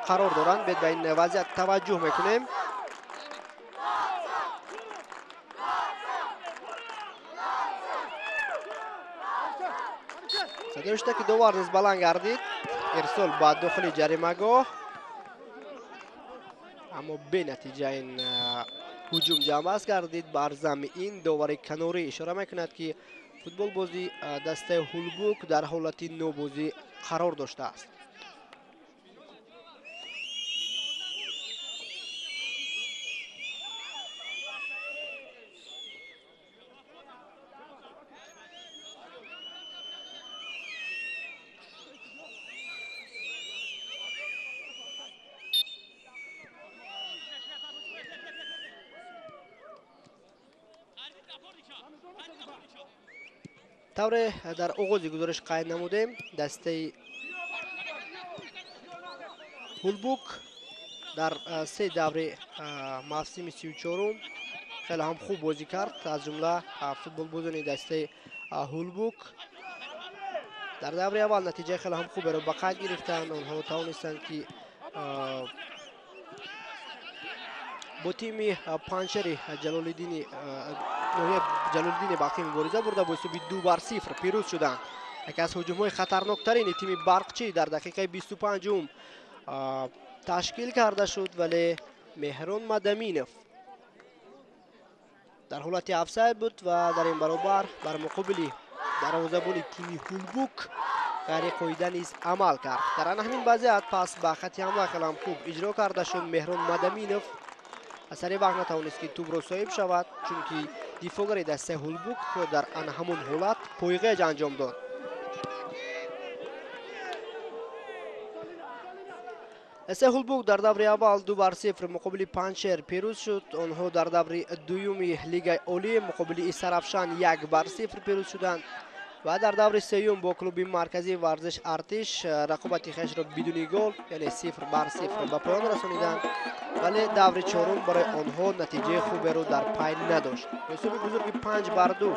S1: қарор доранд. Бед ба ин вазъият таваҷҷӯҳ мекунем. Садои ки довар низ баланд гардид. Ирсол ба дохили ҷаримагоҳ, аммо бенатиҷа ин ҳуҷум ҷамъбаст гардид. Бар замми ин довари канорӣ ишора мекунад, ки футболбози дастаи Ҳулбук дар ҳолати нобозӣ қарор доштааст. Тавре дар оғози гузориш қайд намудем, дастаи Ҳулбук дар се даври мавсими 34-ум хеле ҳам хуб бозӣ кард. Аз ҷумла футболбозони дастаи Ҳулбук дар даври аввал натиҷаи хеле ҳам хуберо ба қайд гирифтанд. Онҳо тавонистанд, ки бо тими Панҷшери Ҷалолиддини Балхӣ мубориза бурда бо ҳисоби 2-0 пирӯз шуданд. Яке аз ҳуҷумҳои хатарноктарини тими Барқчӣ дар дақиқаи 25-ум ташкил карда шуд, вале Меҳрон Мадаминов дар ҳолати офсайд буд ва дар ин баробар бар муқобили дарвозабони тими Ҳулбук ғайриқоида низ амал кард. Дар ана ҳамин вазъият пас ба хати ҳамла хеле ҳам хуб иҷро карда шуд. Меҳрон Мадаминов аз сари вақт натавонист, ки тӯбро соҳиб шавад, чунки дифоъгари дастаи Ҳулбук дар ана ҳамон ҳолат пойғеҷ анҷом дод. Дастаи Ҳулбук дар даври аввал 2-0 муқобили Панҷшер пирӯз шуд. Онҳо дар даври дуюми Лигаи Олӣ муқобили Исарафшан 1-0 пирӯз шуданд ва дар даври сеюм бо клуби марказии варзиш Артиш рақобати хешро бидуни гол, яъне 0-0 ба поён расониданд, вале даври чорум барои онҳо натиҷаи хуберо дар пай надошт. Бо ҳисоби бузурги 5-2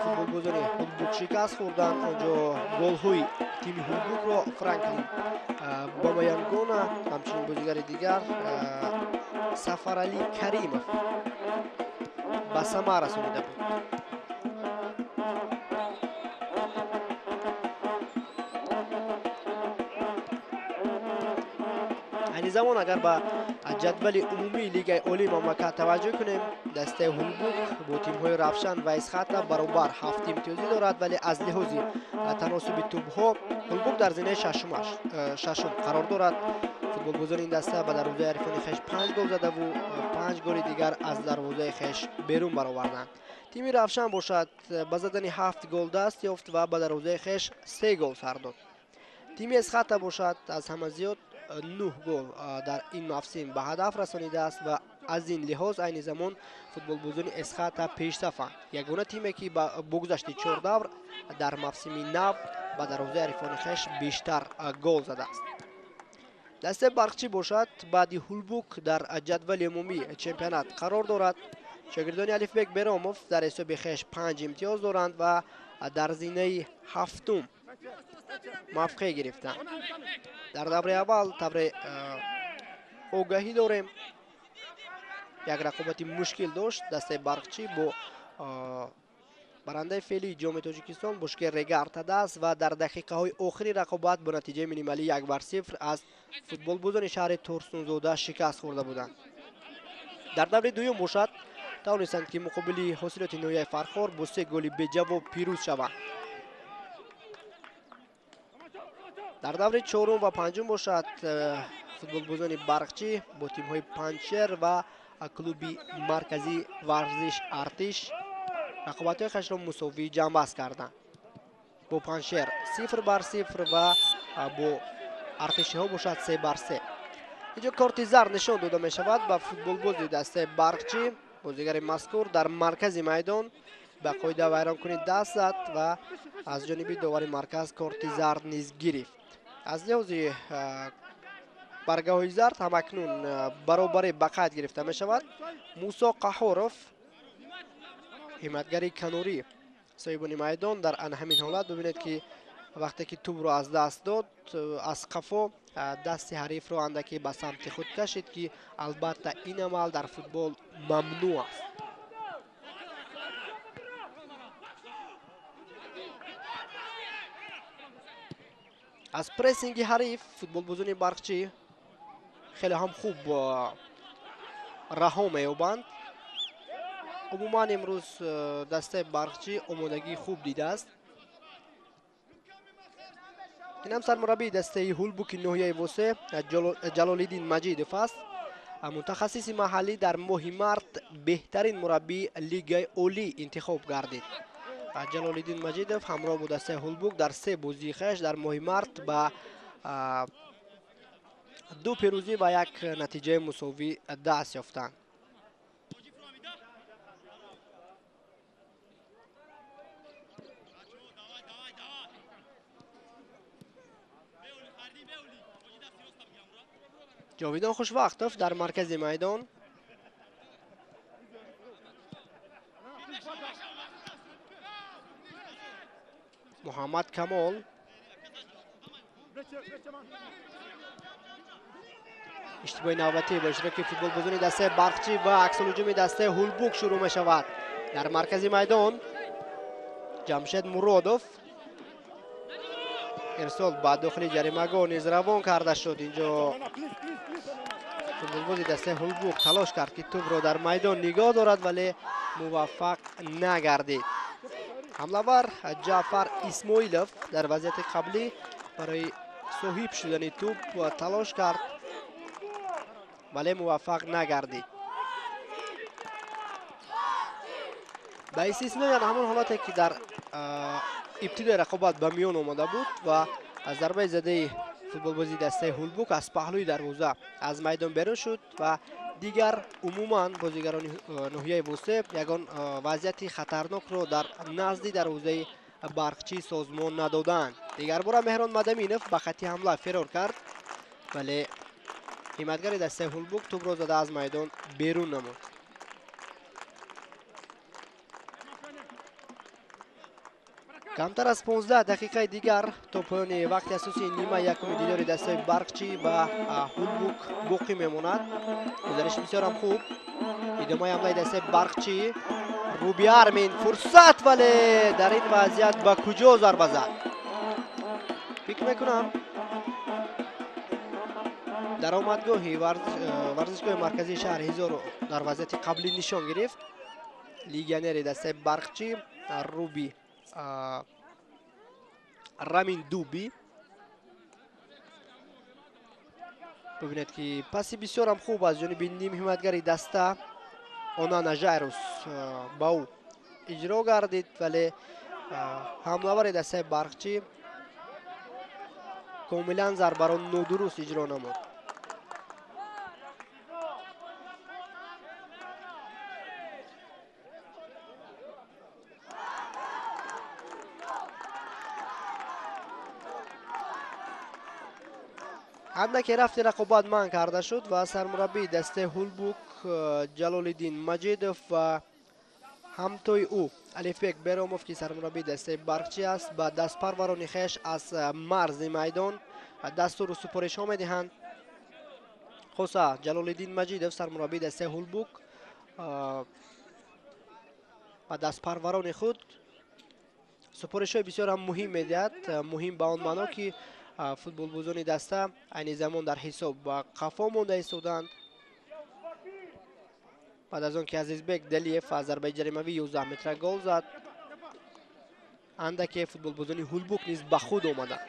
S1: футболбозони Ҳулбук шикаст хӯрданд. Онҷо голҳои тими Ҳулбукро Франклин Бамаянгона, ҳамчунин бозигари дигар Сафаралӣ Каримов ба самар расонида буд. Айни замон агар ба ҷадвали умумии Лигаи Олии мамлакат таваҷҷӯҳ кунем, дастаи Ҳулбук бо тимҳои Равшан ва Исхата баробар 7 имтиёзӣ дорад, вале аз лиҳози таносуби тӯбҳо Ҳулбук дар зинаи шашум қарор дорад. Футболбозони ин даста ба дарвозаи ҳарифони хеш 5 гол задаву 5 голи дигар аз дарвозаи хеш берун бароварданд. Тими Равшан бошад ба задани 7 гол даст ёфт ва ба дарвозаи хеш 3 гол сар дод. Тими Эсхата бошад аз ҳама зиёд 9 гол дар ин мавсим ба ҳадаф расонидааст ва аз ин лиҳоз айни замон футболбозони Эсхата пешсафанд. Ягона тиме ки бо гузашти 4 давр дар мавсими нав ба дарвозаи ҳарифони хеш бештар гол задааст. Дастаи Барқчӣ бошад баъди Ҳулбук дар ҷадвали умумии чемпионат қарор дорад. Шогирдони Алифбек Беромов дар ҳисоби хеш 5 имтиёз доранд ва дар зинаи ҳафтум мавқеъ гирифтанд. Дар давраи аввал тавре огаҳӣ дорем, як рақобати мушкил дошт дастаи Барқчӣ бо барандаи феълии ҷоми Тоҷикистон Бушкер Регар Тадас ва дар дақиқаҳои охири рақобат бо натиҷаи минималӣ 1-0 аз футболбозони шаҳри Турсунзода шикаст хӯрда буданд. Дар даври дуюм бошад тавонистанд ки муқобили ҳосилоти ноҳияи Фархор бо 3 голи беҷавоб пирӯз шаванд. Дар даври чорум ва панҷум бошад футболбозони Барқчӣ бо тимҳои Панҷшер ва клуби марказии варзиш Артиш рақобатҳои хешро мусовӣ ҷамъбаст карданд. Бо Панҷшер 0-0 ва бо Артишиҳо бошад 3-3. Инҷо корти зард нишон дода мешавад ба футболбози дастаи Барқчӣ. Бозигари мазкур дар маркази майдон ба қоида вайронкунӣ даст зад ва аз ҷониби довари марказ корти зард низ гирифт. Аз лиҳози баргаҳои зард ҳамакнун баробарӣ ба қайд гирифта мешавад. Мусо Қаҳоров, ҳимоятгари канорӣ соҳибони майдон, дар ан ҳамин ҳолат бибинед ки вақте ки тӯбро аз даст дод, аз қафо дасти ҳарифро андаке ба самти худ кашид, ки албатта ин амал дар футбол мамнӯъ аст. Аз прессинги ҳариф футболбозони Барқчӣ хеле ҳам хуб раҳо меёбанд. Умуман имрӯз дастаи Барқчӣ омодагии хуб дидааст. Инам сармураббии дастаи Ҳулбуки ноҳияи Восе Ҷалолиддин Маҷидов аст. Мутахассиси маҳаллӣ дар моҳи март беҳтарин мураббии Лигаи Олӣ интихоб гардид. Ҷалолиддин Маҷидов ҳамроҳ бо дастаи Ҳулбук дар 3 бозии хеш дар моҳи март ба 2 пирӯзӣ ва 1 натиҷаи мусовӣ даст ёфтанд. Ҷовидон Хушвақтов дар маркази майдон. Муҳаммад Камол. Иштибоҳи навбатӣ бо иштироки футболбозони дастаи Барқчӣ ва аксулҳуҷуми дастаи Ҳулбук шурӯъ мешавад. Дар маркази майдон Ҷамшед Муродов. Ирсол ба дохили ҷаримагоҳ низ равон карда шуд. Инҷо футболбози дастаи Ҳулбук талош кард ки тӯбро дар майдон нигоҳ дорад, вале муваффақ нагардид. Ҳамлавар Ҷаъфар Исмоилов дар вазъияти қаблӣ барои соҳиб шудани тӯб талош кард, вале муваффақ нагардид. Ба истиснои ҳамон ҳолате ки дар ибтидои рақобат ба миён омада буд ва аз зарбаи задаи футболбози дастаи Ҳулбук аз паҳлӯи дарвоза аз майдон берун шуд ва дигар умуман бозигарони ноҳияи Восе ягон вазъияти хатарнокро дар назди дарвозаи Барқчӣ созмон надоданд. Дигарбора Меҳрон Мадаминов ба хатти ҳамла фирор кард, вале ҳимоятгари дастаи Ҳулбук тӯбро зада аз майдон берун намуд. Камтар аз 15 дақиқаи дигар то поёни вақти асосии нимаи якуми дидори дастаи Барқчӣ ва Ҳулбук боқӣ мемонад. Гузариши бисёрам хуб. Идомаи ҳамлаи дастаи Барқчӣ. Руби Армин фурсат, вале дар ин вазъият ба куҷо зарба зад? Фикр мекунам Даромадгоҳи варзишгоҳи марказии шаҳри Ҳисорро дар вазъияти қаблӣ нишон гирифт. Легионери дастаи Барқчӣ Руби Рамин Дуби. Бибинед ки паси бисёрам хуб аз ҷониби нимҳимоятгари даста Онана Жайрус ба ӯ иҷро гардид, вале ҳамлавари дастаи Барқчӣ комилан зарбаро нодуруст иҷро намуд. Андаке рафти рақобат манъ карда шуд ва сармураббии дастаи Ҳулбук Ҷалолиддин Маҷидов ва ҳамтои ӯ Алифбек Беромов, ки сармураббии дастаи Барқчӣ аст, ба дастпарварони хеш аз марзи майдон дастуру супоришҳо медиҳанд. Хоса Ҷалолиддин Маҷидов, сармураббии дастаи Ҳулбук, ба дастпарварони худ супоришҳои бисёр ҳам муҳим медиҳад. Муҳим ба он маъно, ки футболбозони даста айни замон дар ҳисоб ба қафо монда истоданд. Баъд аз он ки Азизбек Далиев аз зарбаи ҷаримавӣ 11 метра гол зад, андаке футболбозони Ҳулбук низ ба худ омаданд.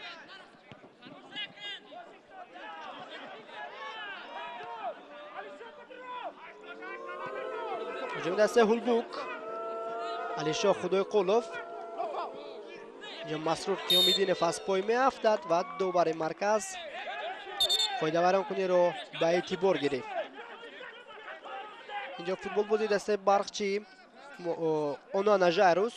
S1: Ҳуҷуми дастаи Ҳулбук Алишоҳ Худойқулов. Инҷо Масрур Қиёмиддинов аз пой меафтад ва довари марказ қоидавайронкуниро ба эътибор гирифт. Инҷо футболбози дастаи Барқчӣ Онана Жайрус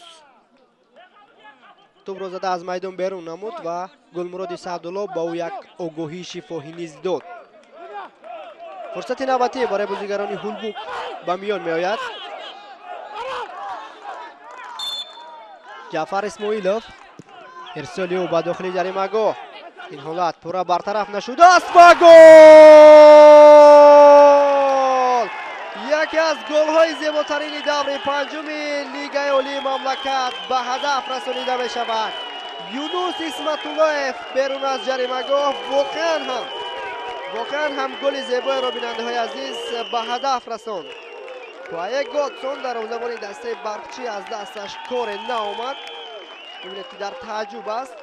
S1: тӯбро зада аз майдон берун намуд ва Гулмуроди Саъдулло ба ӯ як огоҳии шифоҳӣ низ дод. Фурсати навбатӣ барои бозигарони Ҳулбук ба миён меояд. Ҷаъфар Исмоилов, ирсоли ӯ ба дохили ҷаримагоҳ. Ин ҳолат пурра бартараф нашудааст ва гол! Яке аз голҳои зеботарини даври панҷуми Лигаи Олии мамлакат ба ҳадаф расонида мешавад. Юнус Исматуллоев берун аз ҷаримагоҳ воқеан ҳам голи зебоеро, бинандаҳои азиз, ба ҳадаф расонд. Куае Годсон дарвозабони дастаи Барқчӣ аз дасташ коре наомад. Бибинед ки дар тааҷҷуб аст.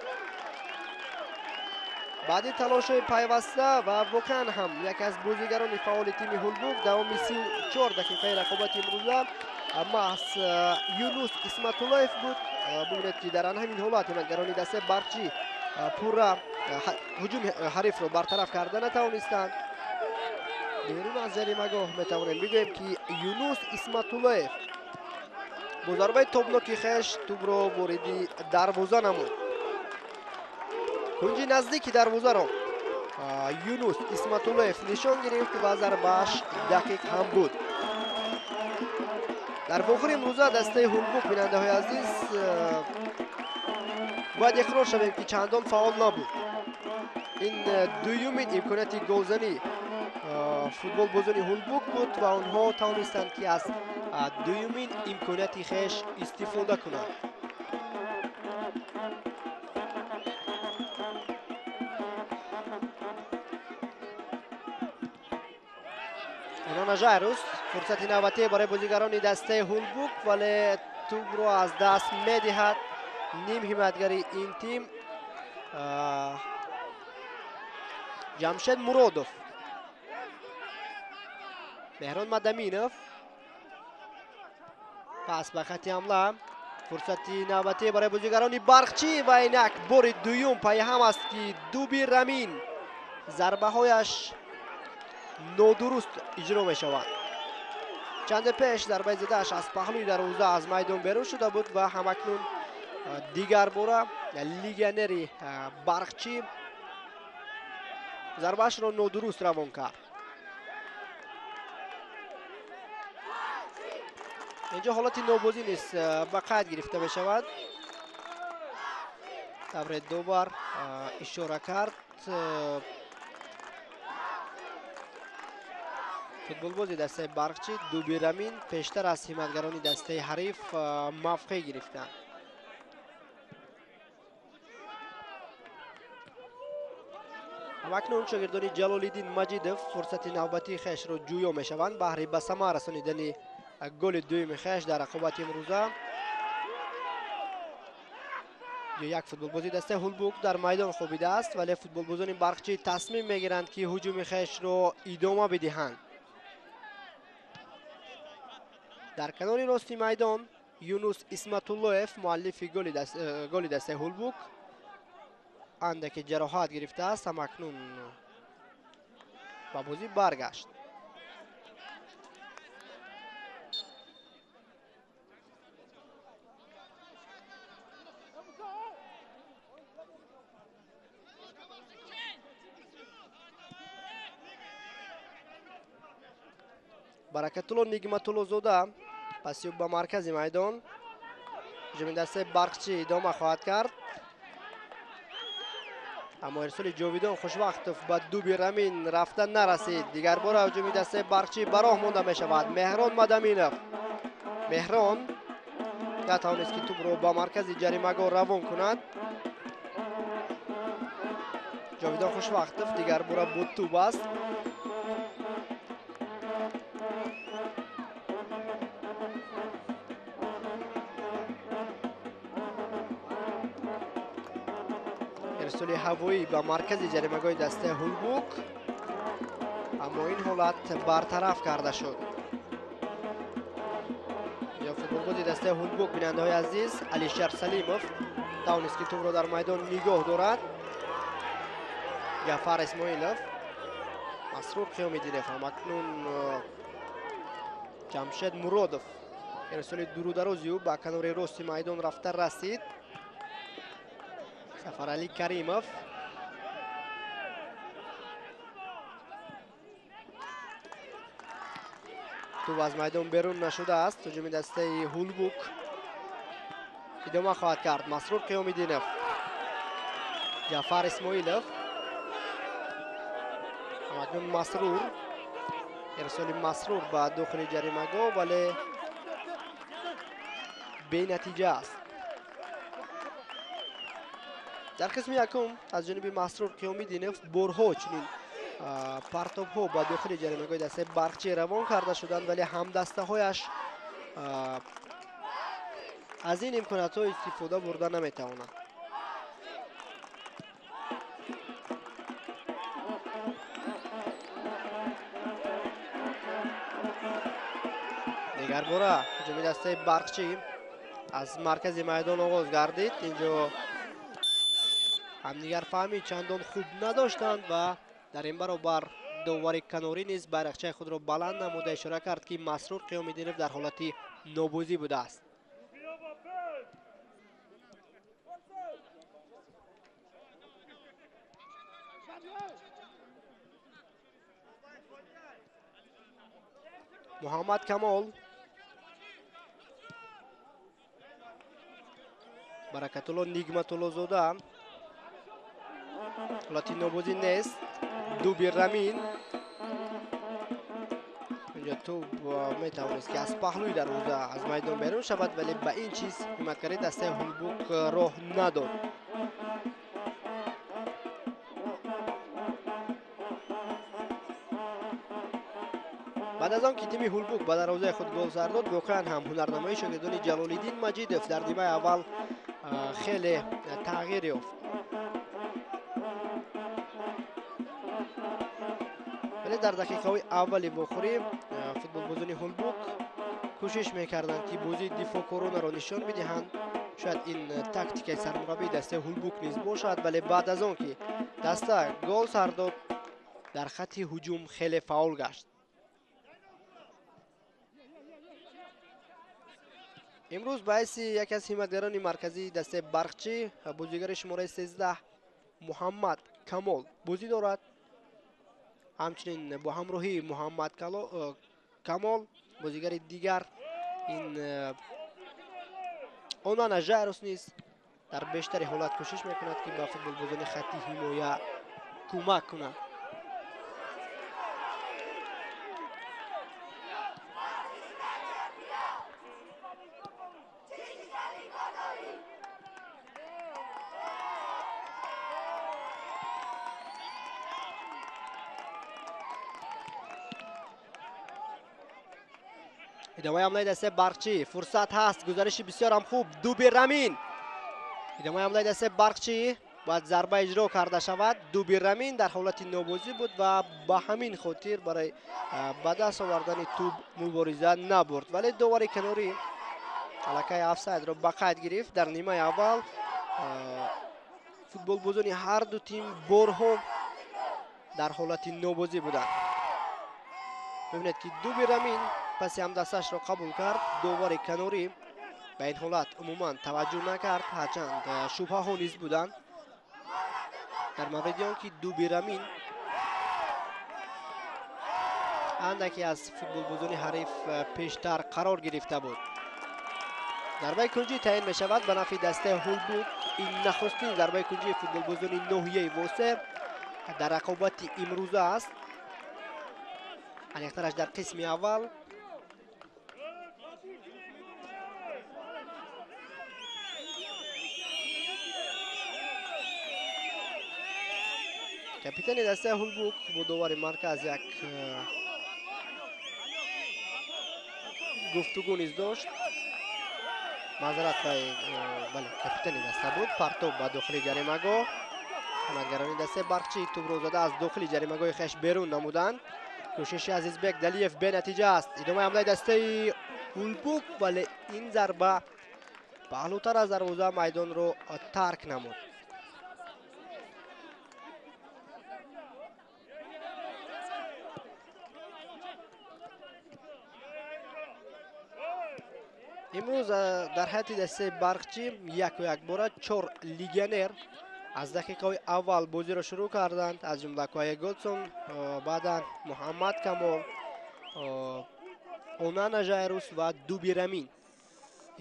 S1: Баъди талошҳои пайваста ва воқеан ҳам яке аз бозигарони фаъоли тими Ҳулбук давоми 34 дақиқаи рақобати имрӯза маҳз Юнус Исматуллоев буд. Бибинед ки дар ҳамин ҳолат ҳимоятгарони дастаи Барқчӣ пурра ҳуҷуми ҳарифро бартараф карда натавонистанд. Берун аз ҷаримагоҳ метавонем бигӯем, ки Юнус Исматуллоев бо зарбаи тобноки хеш тӯбро вориди дарвоза намуд. Кунҷи наздики дарвозаро Юнус Исматуллоев нишон гирифт ва зарбааш дақиқ ҳам буд. Дар вохӯри имрӯза дастаи Ҳулбук, бинандаҳои азиз, бояд иқрор шавем, ки чандон фаъол набуд. Ин дуюмин имконияти голзанӣ футболбозони Ҳулбук буд ва онҳо тавонистанд, ки аз дуюмин имконияти хеш истифода кунанд. Онана Жайрус, фурсати навбатӣ барои бозигарони дастаи Ҳулбук, вале тӯбро аз даст медиҳад. Ним ҳимоятгари ин тим Ҷамшед Муродов. Меҳрон Мадаминов пас ба хати ҳамла. Фурсати навбатӣ барои бозигарони Барқчӣ ва инак бори дуюм пайҳам аст, ки Дуби Рамин зарбаҳояш нодуруст иҷро мешавад. Чанде пеш зарбаи задааш аз паҳлӯи дарвоза аз майдон берун шуда буд ва ҳамакнун дигар бора легионери Барқчӣ зарбаашро нодуруст равон кард. Инҷо ҳолати нобозӣ низ ба қайд гирифта мешавад. Тавре довар ишора кард, футболбози дастаи Барқчӣ Дуби Рамин пештар аз ҳимоятгарони дастаи ҳариф мавқеъ гирифтанд. Ҳамакнун шогирдони Ҷалолиддин Маҷидов фурсати навбатии хешро ҷӯё мешаванд баҳри ба самар расонидани голи дуюми хеш дар рақобати имрӯза. Як футболбози дастаи Ҳулбук дар майдон хобидааст, вале футболбозони Барқчӣ тасмим мегиранд, ки ҳуҷуми хешро идома бидиҳанд. Дар канори рости майдон Юнус Исматуллоев, муаллифи голи дастаи Ҳулбук, андаке ҷароҳат гирифтааст, ҳамакнун ба бозӣ баргашт. Баракатулло Нигматуллозода пасёб ба маркази майдон. Ҳуҷуми дастаи Барқчӣ идома хоҳад кард. Аммо ирсоли Ҷовидон Хушвақтов ба дуби Рамин рафта нарасид. Дигарбора ҳуҷуми дастаи Барқчӣ ба роҳ монда мешавад. Меҳрон Мадаминов. Меҳрон натавонист, ки тӯбро ба маркази ҷаримагоҳ равон кунад. Ҷовидон Хушвақтов дигарбора бо тӯб аст. Ирсоли ҳавоӣ ба маркази ҷаримагоҳи дастаи Ҳулбук, аммо ин ҳолат бартараф карда шуд. Ё футболбози дастаи Ҳулбук, бинандаҳои азиз, Алишер Салимов тавонист, ки тӯбро дар майдон нигоҳ дорад. Ҷафар Исмоилов, Масрур Қиёмиддинов, ҳамакнун Ҷамшед Муродов. Ирсоли дурударози ӯ ба канори рости майдон рафта расид. Сафаралӣ Каримов. Тӯб аз майдон берун нашудааст. Ҳуҷуми дастаи Ҳулбук идома хоҳад кард. Масрур Қиёмиддинов, Ҷафар Исмоилов, ҳамакнун Масрур. Ирсоли Масрур ба дохили ҷаримагоҳ, вале бенатиҷа аст. Дар қисми якум аз ҷониби Масрур Қиёмиддинов борҳо чунин партобҳо ба дохили ҷаримагоҳи дастаи Барқчӣ равон карда шуданд, вале ҳамдастаҳояш аз ин имкониятҳо истифода бурда наметавонанд. Дигарбора ҳуҷуми дастаи Барқчӣ аз маркази майдон оғоз гардид. Инҷо ҳамдигарфаҳмӣ чандон хуб надоштанд ва дар ин баробар довари канорӣ низ байрақчаи худро баланд намуда ишора кард, ки Масрур Қиёмиддинов дар ҳолати нобозӣ будааст. Муҳаммад Камол, Баракатулло Нигматуллозода. Ҳолати нобозӣ нест. Дуби Рамин. Инҷо тӯб метавонист, ки аз паҳлӯи дарвоза аз майдон берун шавад, вале ба ин чиз ҳимоятгари дастаи Ҳулбук роҳ надод. Баъд аз он ки тими Ҳулбук ба дарвозаи худ гол сар дод, воқеан ҳам ҳунарнамоии шогирдони Ҷалолиддин Маҷидов дар нимаи аввал хеле тағйир ёфт. Вале дар дақиқаҳои аввали вохӯрӣ футболбозони Ҳулбук кӯшиш мекарданд, ки бозии дифоъкоронаро нишон бидиҳанд. Шояд ин тактикаи сармураббии дастаи Ҳулбук низ бошад, вале баъд аз он ки даста гол сар дод, дар хатти ҳуҷум хеле фаъол гашт. Имрӯз ба ҳайси яке аз ҳимоятгарони марказии дастаи Барқчӣ бозигари шумораи 13 Муҳаммад Камол бозӣ дорад. Ҳамчунин бо ҳамроҳии Муҳаммад Камол бозигари дигар ин Онана Жайрус низ дар бештари ҳолат кӯшиш мекунад, ки ба футболбозони хатти ҳимоя кӯмак кунад. Идомаи ҳамлаи дастаи Барқчӣ, фурсат ҳаст, гузариши бисёр ҳам хуб, Дуби Рамин. Идомаи ҳамлаи дастаи Барқчӣ, бояд зарба иҷро карда шавад. Дуби Рамин дар ҳолати нобозӣ буд ва ба ҳамин хотир барои ба даст овардани тӯб мубориза набурд, вале довари канорӣ аллакай офсайдро ба қайд гирифт. Дар нимаи аввал футболбозони ҳар ду тим борҳо дар ҳолати нобозӣ буданд. Бибинед ки Дуби Рамин паси ҳамдасташро қабул кард, довари канорӣ ба ин ҳолат умуман таваҷҷӯҳ накард, ҳарчанд шубҳаҳо низ буданд дар мавриди он ки Дуби Рамин андаке аз футболбозони ҳариф пештар қарор гирифта буд. Зарбаи кунҷӣ таъин мешавад ба нафъи дастаи Ҳулбук. Ин нахустин зарбаи кунҷии футболбозони ноҳияи Восеъ дар рақобати имрӯза аст, аниқтараш дар қисми аввал. Капитани дастаи Ҳулбук бо довари марказ як гуфтугӯ низ дошт. Маъзарат, бале, капитани даста буд. Партоб ба дохили ҷаримагоҳ. Ҳамадгарони дастаи Барқчӣ тӯбро зада аз дохили ҷаримагоҳи хеш берун намуданд. Кӯшиши Азизбек Далиев бенатиҷа аст. Идомаи ҳамлаи дастаи Ҳулбук, вале ин зарба паҳлӯтар аз дарвоза майдонро тарк намуд. Имрӯз дар ҳайати дастаи Барқчӣ яку якбора 4 легионер аз дақиқаҳои аввал бозиро шурӯъ карданд, аз ҷумла Куае Годсон, баъдан Муҳаммад Камол, Онана Жайрус ва Дуби Рамин.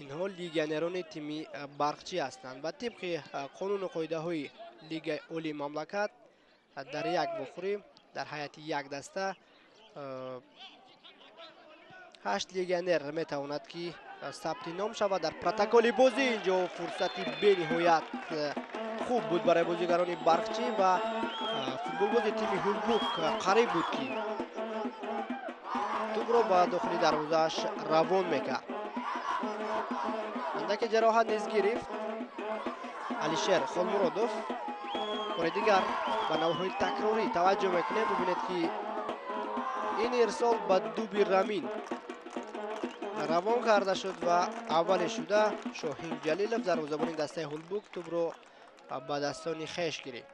S1: Инҳо легионерони тими Барқчӣ ҳастанд ва тибқи қонуну қоидаҳои Лигаи Олии мамлакат дар як вохӯрӣ дар ҳайати як даста 8 легионер метавонад ки сабти ном шавад дар протоколи бозӣ. Инҷо фурсати бениҳоят хуб буд барои бозигарони Барқчӣ ва футболбози тими Ҳулбук қариб буд ки тӯбро ба дохили дарвозааш равон мекард. Андаке ҷароҳат низ гирифт Алишер Холмуродов. Бори дигар ба навҳои такрорӣ таваҷҷӯҳ мекунем. Бибинед ки ин ирсол ба Дуби Рамин равон карда шуд ва аввале шуда Шоҳин Ҷалилов дарвозабони дастаи Ҳулбук тӯбро ба дастони хеш гирифт.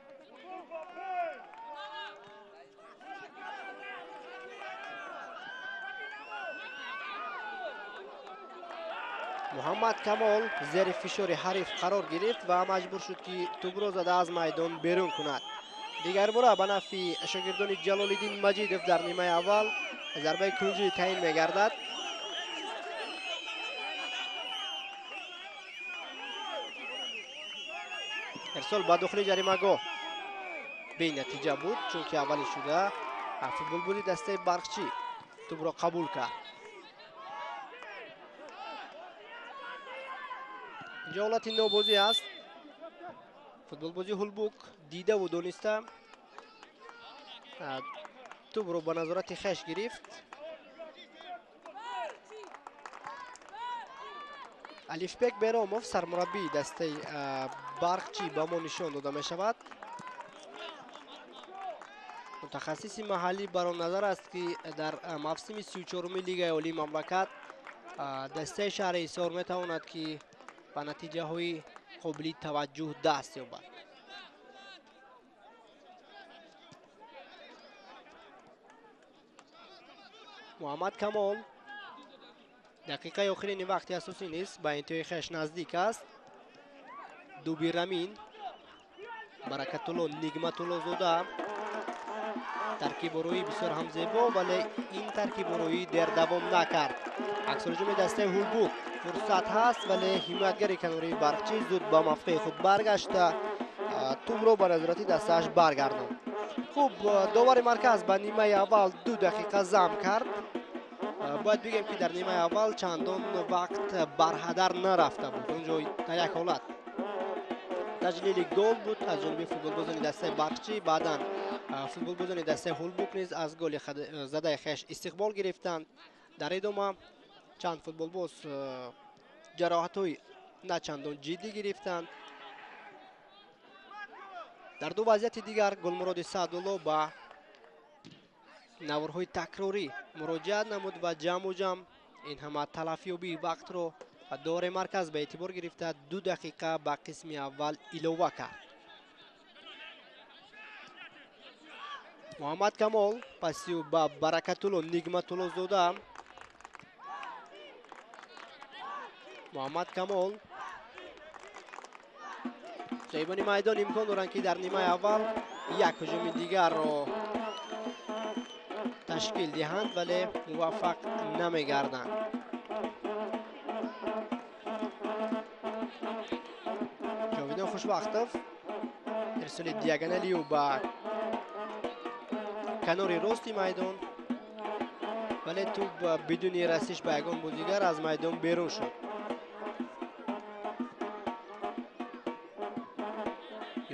S1: Муҳаммад Камол зери фишори ҳариф қарор гирифт ва маҷбур шуд ки тӯбро зада аз майдон берун кунад. Дигарбора ба нафъи шогирдони Ҷалолиддин Маҷидов дар нимаи аввал зарбаи кунҷӣ таъин мегардад. Ирсол ба дохили ҷаримагоҳ бенатиҷа буд, чунки аввали шуда футболбози дастаи Барқчӣ тӯбро қабул кард. Инҷо ҳолати нобозӣ аст. Футболбози Ҳулбук дидаву дониста тӯбро ба назорати хеш гирифт. Алифбек Беромов сармураббии дастаи Барқчӣ ба мо нишон дода мешавад. Мутахассиси маҳаллӣ бар он назар аст ки дар мавсими 34-уми Лигаи Олии мамлакат дастаи шаҳри Ҳисор метавонад ки ба натиҷаҳои қобили таваҷҷӯҳ даст ёбад. Муҳаммад Камол дақиқаи охирини вақти асосӣ низ ба интиҳои хеш наздик аст. Дуби Рамин, Баракатулло Нигматуллозода, таркибороӣ бисёр ҳам зебо, вале ин таркибороӣ дер давом накард. Аксурҳуҷуми дастаи Ҳулбук фурсат ҳаст, вале ҳимоятгари канории Барқчӣ зуд ба мавқеи худ баргашта тӯбро ба назорати дастааш баргардонд. Хуб, довари марказ ба нимаи аввал 2 дақиқа зам кард. Бояд бигем ки дар нимаи аввал чандон вақт барҳадар нарафта буд. Онҷо дар як ҳолат таҷлили гол буд аз ҷониби футболбозони дастаи Барқчӣ. Баъдан футболбозони дастаи Ҳулбук низ аз голи задаи хеш истиқбол гирифтанд. Дар идома Чанд футболбоз ҷароҳатҳои начандон ҷиддӣ гирифтанд. Дар ду вазъияти дигар Гулмуроди Саъдулло ба наворҳои такрорӣ муроҷиат намуд ва ҷамъу ҷамъ ин ҳама талафёбии вақтро довари марказ ба эътибор гирифта 2 дақиқа ба қисми аввал илова кард. Муҳаммад Камол пасиу ба Баракатулло Нигматуллозода. Муҳаммад Камол. Соҳибони майдон имкон доранд, ки дар нимаи аввал як ҳуҷуми дигарро ташкил диҳанд, вале муваффақ намегарданд. Ҷовидон Хушвақтов ирсоли диагоналиу ба канори рости майдон, вале тӯб бидуни расиш ба ягон бозигар аз майдон берун шуд.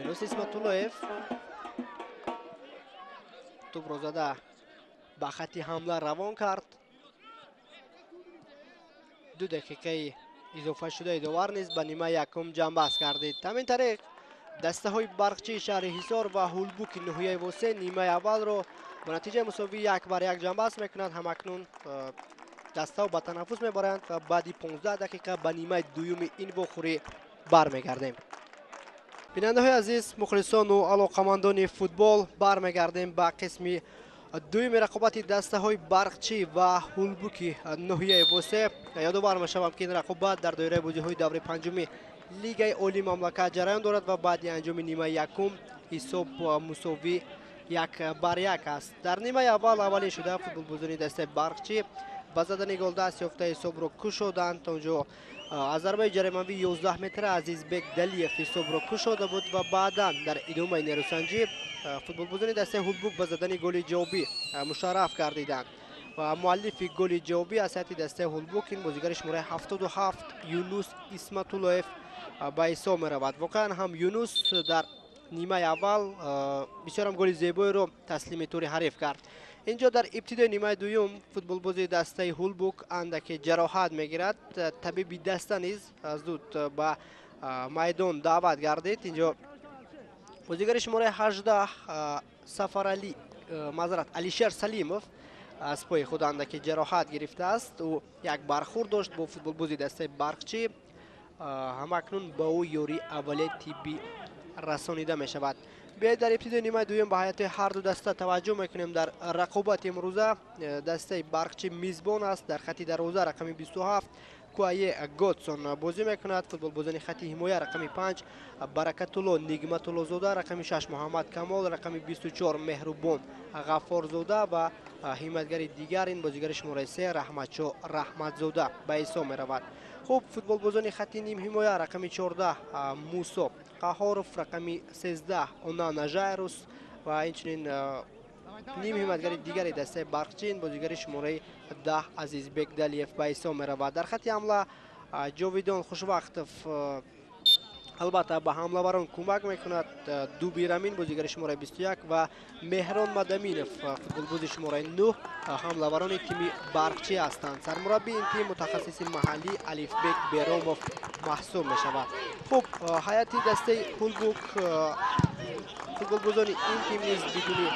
S1: Юнус Исматуллоев тӯбро зада ба хатти ҳамла равон кард. 2 дақиқаи изофашудаи довар низ ба нимаи якум ҷамъбаст гардид. Ҳамин тариқ дастаҳои Барқчии шаҳри Ҳисор ва Ҳулбуки ноҳияи Восе нимаи аввалро бо натиҷаи мусовӣ 1-1 ҷамъбаст мекунанд. Ҳамакнун дастаҳо ба танаффус мебаранд ва баъди 15 дақиқа ба нимаи дуюми ин вохӯрӣ бармегардем. Бинандаҳои азиз, мухлисону алоқамандони футбол, бармегардем ба қисми дуюми рақобати дастаҳои Барқчӣ ва Ҳулбуки ноҳияи Восе. Ёдовар мешавам, ки ин рақобат дар доираи бозиҳои даври панҷуми Лигаи Олии мамлакат ҷараён дорад ва баъди анҷоми нимаи якум ҳисоб мусовӣ 1-1 аст. Дар нимаи аввал аввалин шуда футболбозони дастаи Барқчӣ ба задани гол даст ёфта ҳисобро кушоданд. То онҷо аз зарбаи ҷаримавии 11 метра Азизбек Далиев ҳисобро кушода буд ва баъдан дар идомаи нерӯсанҷӣ футболбозони дастаи Ҳулбук ба задани голи ҷавобӣ мушарраф гардиданд ва муаллифи голи ҷавобӣ аз ҳайати дастаи Ҳулбук ин бозигари шумораи 77 Юнус Исматуллоев ба ҳисоб меравад. Воқеан ҳам Юнус дар нимаи аввал бисёрам голи зебоеро таслими тури ҳариф кард. Инҷо дар ибтидои нимаи дуюм футболбози дастаи Ҳулбук андаке ҷароҳат мегирад. Табиби даста низ зуд ба майдон даъват гардид. Инҷо бозигари шумораи 18 Сафарали, маъзарат, Алишер Салимов аз пои худ андаке ҷароҳат гирифтааст. Ӯ як бархӯрд дошт бо футболбози дастаи Барқчӣ. Ҳамакнун ба ӯ ёрии аввалияи тиббӣ расонида мешавад. Биёед дар ибтидои нимаи дуюм ба ҳайати ҳар ду даста таваҷҷӯҳ мекунем. Дар рақобати имрӯза дастаи Барқчӣ мизбон аст. Дар хати дарвоза рақами 27 Куае Годсон бозӣ мекунад. Футболбозони хати ҳимоя рақами 5 Баракатулло Нигматуллозода, рақами 6 Муҳаммад Камол, рақами 24 Меҳрубон Ғаффорзода ва ҳимоятгари дигар ин бозигари шумораи 3 Раҳматшо Раҳматзода ба ҳисоб меравад. Хуб, футболбозони хати нимҳимоя рақами 14 Мусо Қаҳоров, рақами 13 Онана Жайрус ва инчунин нимҳимоятгари дигари дастаи Барқчӣ ин бозигари шумораи 10 Азизбек Далиев ба ҳисоб меравад. Дар хати ҳамла Ҷовидон Хушвақтов албатта ба ҳамлаварон кӯмак мекунад. Дуби Рамин бозигари шумораи 21 ва Меҳрон Мадаминов футболбози шумораи 9 ҳамлаварони тими Барқчӣ ҳастанд. Сармураббии ин тим мутахассиси маҳаллӣ Алифбек Беромов маҳсуб мешавад. Хуб, ҳайати дастаи Ҳулбук футболбозони ин тим низ бидуни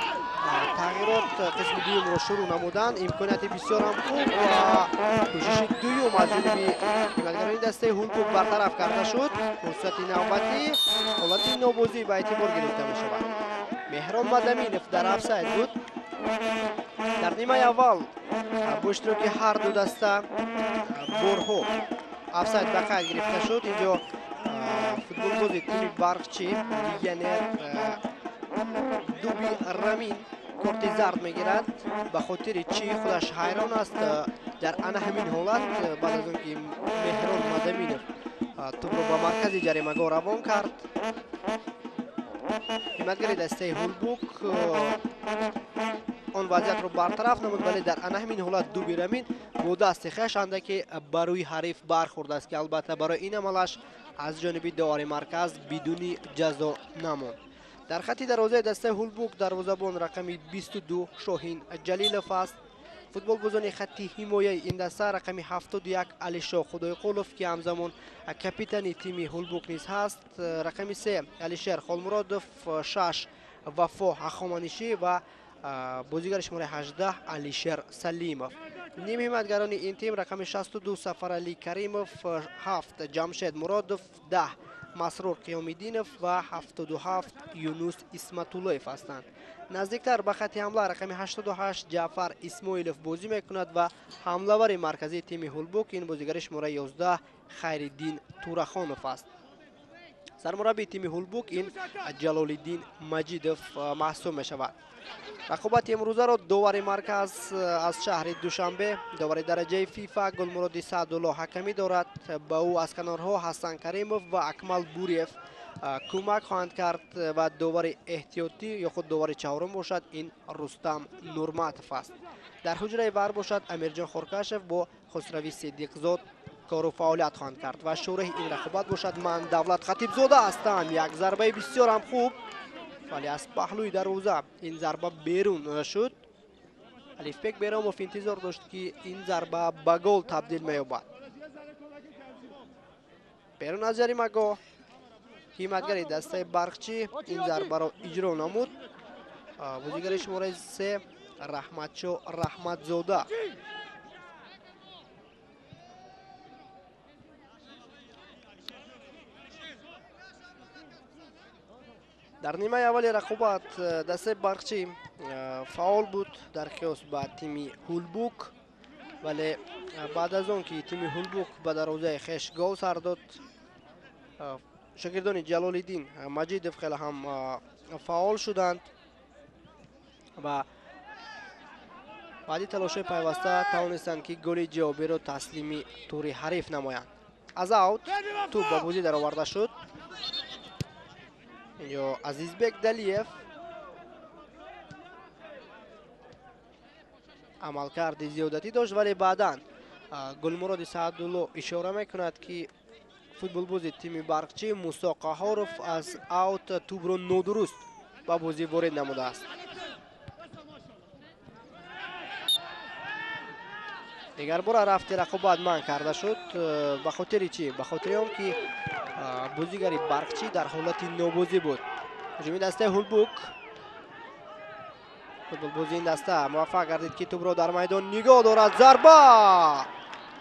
S1: тағйирот қисми дуюмро шурӯъ намуданд. Имконияти бисёрам хуб ва кӯшиши дуюм аз ҷониби ҳимоятгарони дастаи Ҳулбук бартараф карда шуд. Фурсати навбатӣ ҳолати нобозӣ ба эътибор гирифта мешавад. Меҳрон Мадаминов дар офсайд буд. Дар нимаи аввал бо иштироки ҳар ду даста борҳо офсайд ба қайд гирифта шуд. Инҷо футболбози тими Барқчӣ легионер Дуби Рамин корти зард мегирад. Ба хотири чӣ худаш ҳайрон аст. Дар ана ҳамин ҳолат баъд аз он ки Меҳрон Мадаминов тӯбро ба маркази ҷаримагоҳ равон кард, ҳимоятгари дастаи Ҳулбук он вазъиятро бартараф намуд, вале дар ана ҳамин ҳолат Дуби Рамин бо дасти хеш андаке ба рӯи ҳариф бархӯрдааст, ки албатта барои ин амалаш аз ҷониби довари марказ бидуни ҷазо намонд. Дар хати дарвозаи дастаи Ҳулбук дарвозабон рақами 22 Шоҳин Ҷалилов аст. Футболбозони хатти ҳимояи ин даста рақами 71 Алишо Худойқулов, ки ҳамзамон капитани тими Ҳулбук низ ҳаст, рақами 3 Алишер Холмуродов, 6 Вафо Ҳахоманишӣ ва бозигари шумораи 18 Алишер Салимов. Ним ҳимоятгарони ин тим рақами 62 Сафаралӣ Каримов, 7 Ҷамшед Муродов, 10 Масрур Қиёмиддинов ва 77 Юнус Исматуллоев ҳастанд. Наздиктар ба хатти ҳамла рақами 88 Ҷаъфар Исмоилов бозӣ мекунад ва ҳамлавари марказии тими Ҳулбук ин бозигари шумораи 11 Хайриддин Турахонов аст. Сармураббии тими Ҳулбук ин Ҷалолиддин Маҷидов маҳсуб мешавад. Рақобати имрӯзаро довари марказ аз шаҳри Душанбе, довари дараҷаи ФИФА Гулмуроди Саъдулло ҳакамӣ дорад. Ба ӯ аз канорҳо Ҳасан Каримов ва Акмал Буриев кӯмак хоҳанд кард ва довари эҳтиётӣ ё худ довари чаҳорум бошад ин Рустам Нурматов аст. Дар ҳуҷраи вар бошад Амирҷон Хоркашев бо Хусрави Сидиқзод кору фаъолият хоҳанд кард ва шӯраи ин рақобат бошад ман Давлат Хатибзода ҳастам. Як зарбаи бисёр ҳам хуб, вале аз паҳлӯи дарвоза ин зарба берун шуд. Алифбек Беромов интизор дошт, ки ин зарба ба гол табдил меёбад. Берун аз ҷаримагоҳ ҳимоятгари дастаи Барқчӣ ин зарбаро иҷро намуд. Бозигари шумораи 3 Раҳматшо Раҳматзода. Дар нимаи аввали рақобат дастаи Барқчӣ фаъол буд дар қиёс ба тими Ҳулбук, вале баъд аз он ки тими Ҳулбук ба дарвозаи хеш гол сар дод, шогирдони Ҷалолиддин Маҷидов хеле ҳам фаъол шуданд ва баъди талошҳои пайваста тавонистанд, ки голи ҷавобиро таслими тури ҳариф намоянд. Аз аут тӯб ба бозӣ дароварда шуд. Инҷо Азизбек Далиев амалкарди зиёдатӣ дошт, вале баъдан Гулмуроди Саъдулло ишора мекунад, ки футболбози тими Барқчӣ Мусо Қаҳоров аз аут тӯбро нодуруст ба бозӣ ворид намудааст. Дигар бора рафти рақобат манъ карда шуд. Ба хотири чӣ? Ба хотири он ки бозигари Барқчӣ дар ҳолати нобозӣ буд. Ҳуҷуми дастаи Ҳулбук. Футболбози ин даста муваффақ гардид, ки тӯбро дар майдон нигоҳ дорад. Зарба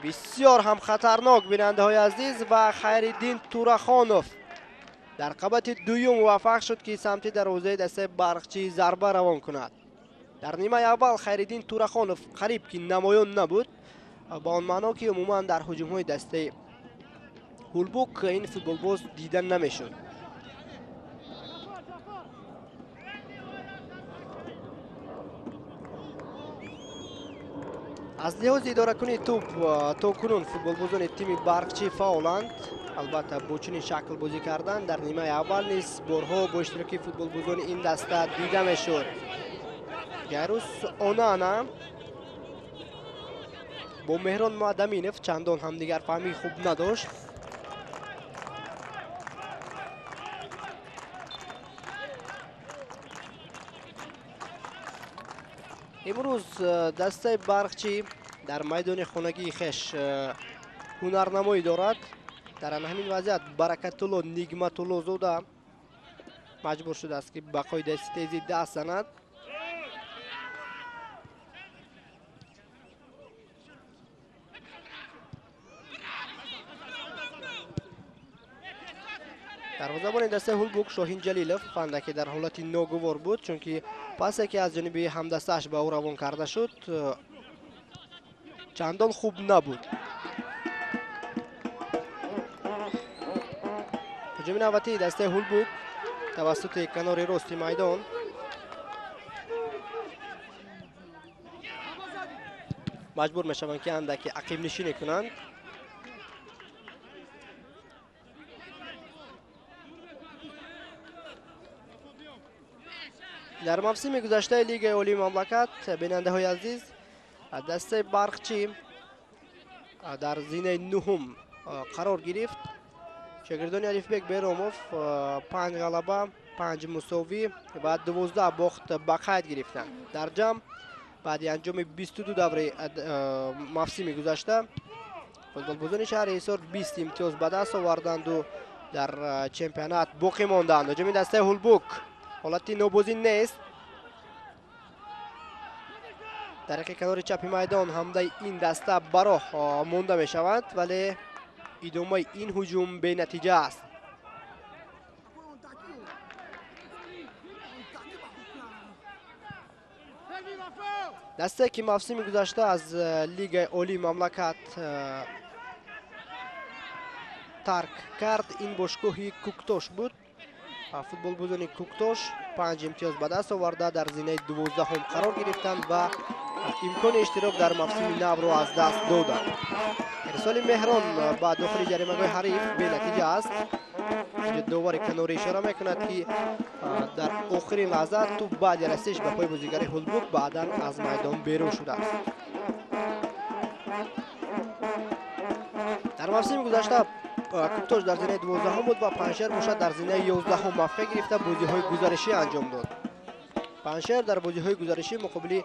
S1: бисёр ҳам хатарнок, бинандаҳои азиз, ва Хайриддин Турахонов дар қабати дуюм муваффақ шуд, ки самти дарвозаи дастаи Барқчӣ зарба равон кунад. Дар нимаи аввал Хайриддин Турахонов қариб ки намоён набуд, ба он маъно ки умуман дар ҳуҷумҳои дастаи Ҳулбук ин футболбоз дида намешуд. Аз лиҳози идоракунии тӯб то кунун футболбозони тими Барқчӣ фаъоланд. Албатта бо чунин шакл бозӣ кардан дар нимаи аввал низ борҳо бо иштироки футболбозони ин даста дида мешуд. Ҷайрус Онана бо Меҳрон Муадаминов чандон ҳамдигарфаҳмии хуб надошт. Имрӯз дастаи Барқчӣ дар майдони хонагии хеш ҳунарнамоӣ дорад. Дар ҳамин вазъият Баракатулло Нигматуллозода маҷбур шудааст, ки ба қоидаи ситезӣ даст занад. Дарвозабони дастаи Ҳулбук Шоҳин Ҷалилов фандаке дар ҳолати ногувор буд, чунки пасе ки аз ҷониби ҳамдастааш ба ӯ равон карда шуд, чандон хуб набуд. Ҳуҷуми навбатии дастаи Ҳулбук тавассути канори рости майдон. Маҷбур мешаванд, ки андаке ақибнишинӣ кунанд. Дар мавсими гузаштаи Лигаи Олии мамлакат, бинандаҳои азиз, дастаи Барқчӣ дар зинаи нуҳум қарор гирифт. Шогирдони Алифбек Беромов 5 ғалаба, 5 мусовӣ ва 12 бохт ба қайд гирифтанд. Дар ҷамъ Баъди анҷоми 22 даври мавсими гузашта футболбозони шаҳри Ҳисор 20 имтиёз ба даст оварданду дар чемпионат боқӣ монданд. Ҳуҷуми дастаи Ҳулбук ҳолати нобозӣ нест. Тариқи канори чапи майдон ҳамлаи ин даста ба роҳ монда мешавад, вале идомаи ин ҳуҷум бенатиҷа аст. Дастае ки мавсими гузашта аз Лигаи Олии мамлакат тарк кард, ин бошгоҳи Куктош буд. Футболбозони Куктош 5 имтиёз ба даст оварда дар зинаи 12-ҳум қарор гирифтанд ва имкони иштирок дар мавсими навро аз даст доданд. Ирсоли Меҳрон ба дохили ҷаримагоҳи ҳариф бенатиҷа аст. Довари канорӣ ишора мекунад, ки дар охирин лаҳза тӯб баъди расиш ба пои бозигари Ҳулбук баъдан аз майдон берун шудааст. Дар мавсими гузашта Куктош дар зинаи 12-ҳум буд ва Панҷшер бошад дар зинаи 11-ҳум мавқеъ гирифта бозиҳои гузаришӣ анҷом дод. Панҷшер дар бозиҳои гузаришӣ муқобили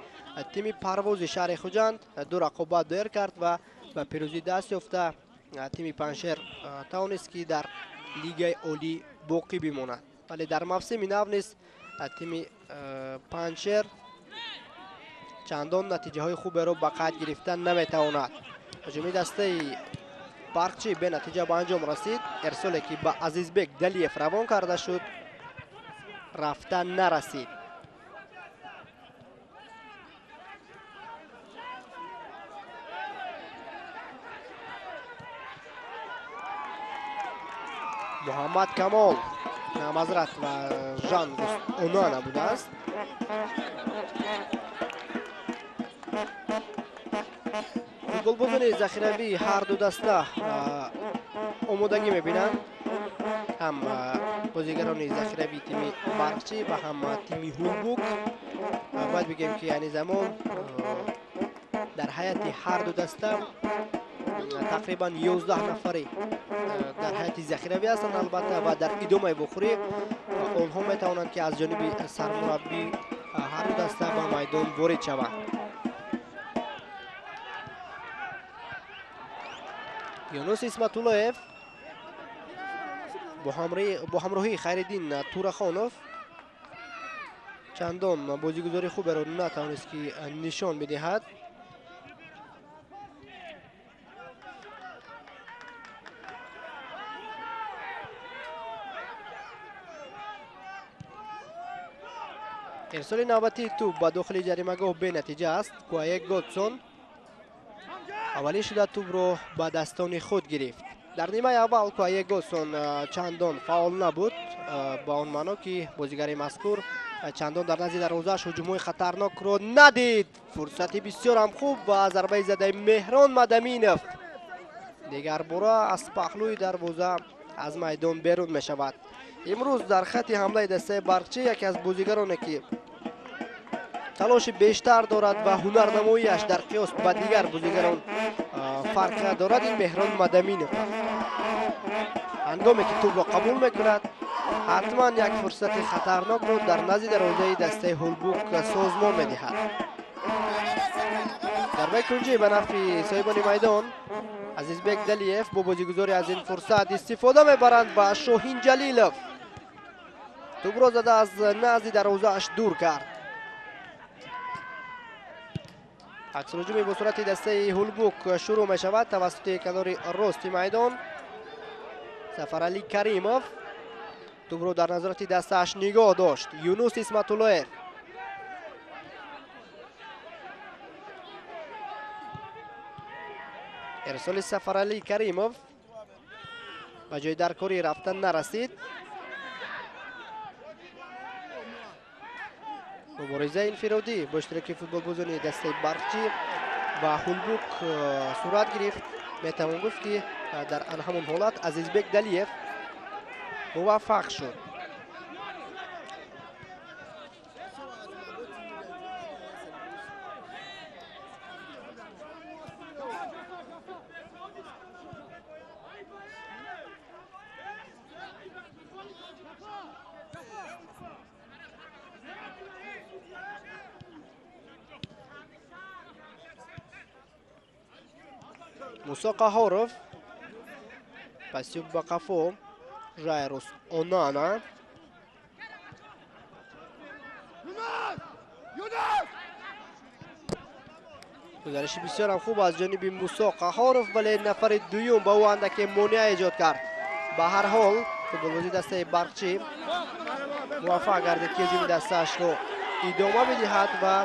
S1: тими Парвози шаҳри Хуҷанд 2 рақобат доир кард ва ба пирӯзӣ даст ёфта тими Панҷшер тавонист, ки дар Лигаи Олӣ боқӣ бимонад. Вале дар мавсими нав низ тими Панҷшер чандон натиҷаҳои хуберо ба қайд гирифта наметавонад. Ҳуҷуми дастаи Барқчӣ бенатиҷа ба анҷом расид. Ирсоле ки ба Азизбек Далиев равон карда шуд, рафта нарасид. Муҳаммад Камол намазрат ва Жан Онана будааст. Футболбозони захиравии ҳар ду даста омодагӣ мебинанд. Ҳам бозигарони захиравии тими Барқчӣ ва ҳам тими Ҳулбук. Бояд бигӯем, ки айни замон дар ҳайати ҳар ду даста тақрибан 11 нафари дар ҳайати захиравӣ ҳастанд, албатта, ва дар идомаи вохӯрӣ онҳо метавонанд, ки аз ҷониби сармураббӣ ҳар ду даста ба майдон ворид шаванд. Юнус Исматуллоев бо ҳамроҳии Хайриддин Турахонов чандон бозигузори хуберо натавонист, ки нишон бидиҳад. Ирсоли навбатии тӯб ба дохили ҷаримагоҳ бенатиҷа аст. Куаек Годсон аввалин шуда тӯбро ба дастони худ гирифт. Дар нимаи аввал Куаек Годсон чандон фаъол набуд, ба он маъно ки бозигари мазкур чандон дар назди дарвозааш ҳуҷумҳои хатарнокро надид. Фурсати бисёрам хуб ва зарбаи задаи Меҳрон Мадаминов дигарбора аз паҳлӯи дарвоза аз майдон берун мешавад. Имрӯз дар хати ҳамлаи дастаи Барқчӣ яке аз бозигароне ки талоши бештар дорад ва ҳунарнамоияш дар қиёс ба дигар бозигарон фарқ дорад, ин Меҳрон Мадаминов аст. Ҳангоме ки тӯбро қабул мекунад, ҳатман як фурсати хатарнокро дар назди дарвозаи дастаи Ҳулбук созмон медиҳад. Зарбаи кунҷӣ ба нафъи соҳибони майдон. Азизбек Далиев бо бозигузорӣ аз ин фурсат истифода мебаранд ва Шоҳин Ҷалилов тӯбро зада аз назди дарвозааш дур кард. Аксулҳуҷуми бо сурати дастаи Ҳулбук шурӯъ мешавад тавассути канори рости майдон. Сафаралӣ Каримов тӯбро дар назорати дастааш нигоҳ дошт. Юнус Исматуллоев ирсоли Сафаралӣ Каримов ба ҷои даркорӣ рафта нарасид. Муборизаи инфиродӣ бо иштироки футболбозони дастаи Барқчӣ ва Ҳулбук сурат гирифт. Метавон гуфт, ки дар ҳамон ҳолат Азизбек Далиев муваффақ шуд. Мусо Қаҳоров паси ба қафо Жайрус Онана. Гузариши бисёрам хуб аз ҷониби Мусо Қаҳоров, вале нафари дуюм ба ӯ андаке монеа эҷод кард. Ба ҳар ҳол футболбози дастаи Барқчӣ муваффақ гардид, ки ҳуҷуми дастаашро идома бидиҳад ва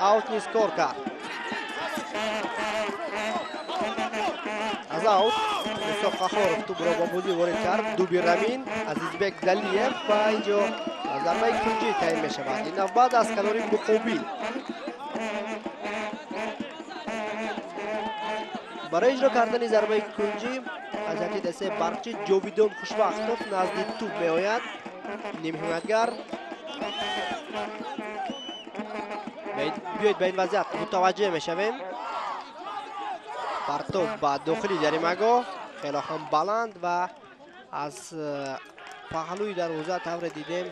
S1: аут низ кор кард. Аз аут Мусо Қаҳоров тӯбро ба бозӣ ворид кард. Дуби Рамин, Азизбек Далиев ва инҷо зарбаи кунҷӣ таъин мешавад. Ин навбат аз канори муқобил. Барои иҷро кардани зарбаи кунҷӣ аз ҳайати дастаи Барқчӣ Ҷовидон Хушвақтов назди тӯб меояд. Нимҳимоятгар. Биёед ба ин вазъият мутаваҷҷеҳ мешавем. Партов ба дохили ҷаримагоҳ хело ҳам баланд ва аз паҳлӯи дарвоза тавре дидем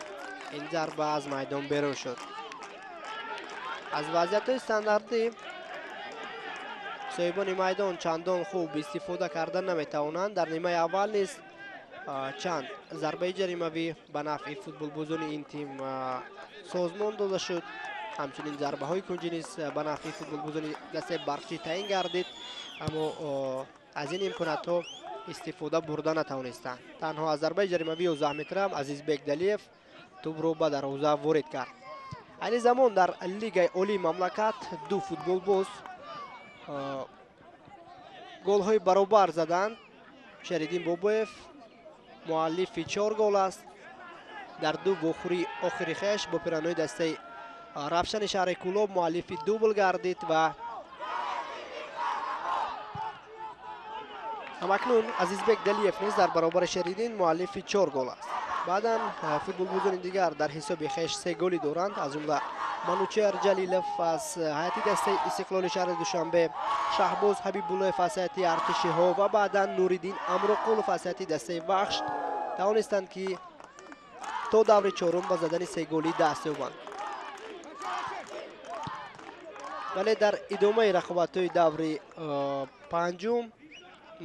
S1: ин зарба аз майдон берун шуд. Аз вазъиятҳои стандартӣ соҳибони майдон чандон хуб истифода карда наметавонанд. Дар нимаи аввал низ чанд зарбаи ҷаримавӣ ба нафъи футболбозони ин тим созмон дода шуд. Ҳамчунин зарбаҳои кунҷӣ низ ба нафъи футболбозони дастаи Барқчӣ таъин гардид, аммо аз ин имконатҳо истифода бурда натавонистанд. Танҳо аз зарбаи ҷаримавии 11 метра Азизбек Далиев тӯбро ба дарвоза ворид кард. Айни замон дар Лигаи Олии мамлакат ду футболбоз голҳои баробар заданд. Шариддин Бобоев муаллифи 4 гол аст. Дар ду вохӯрии охири хеш бо пиранои дастаи Равшани шаҳри Кӯлоб муаллифи дубл гардид ва ҳамакнун Азизбек Далиев низ дар баробари Шериддин муаллифи 4 гол аст. Баъдан футболбозони дигар дар ҳисоби хеш 3 голи доранд, аз ҷумла Манучер Ҷалилов аз ҳайати дастаи Истиқлоли шаҳри Душанбе, Шаҳбоз Ҳабибуллоев аз ҳайати Артишиҳо ва баъдан Нуриддин Амроқулов аз ҳайати дастаи Вахш тавонистанд, ки то даври чорум ба задани 3 голӣ даст ёбанд. Вале дар идомаи рақобатҳои даври панҷум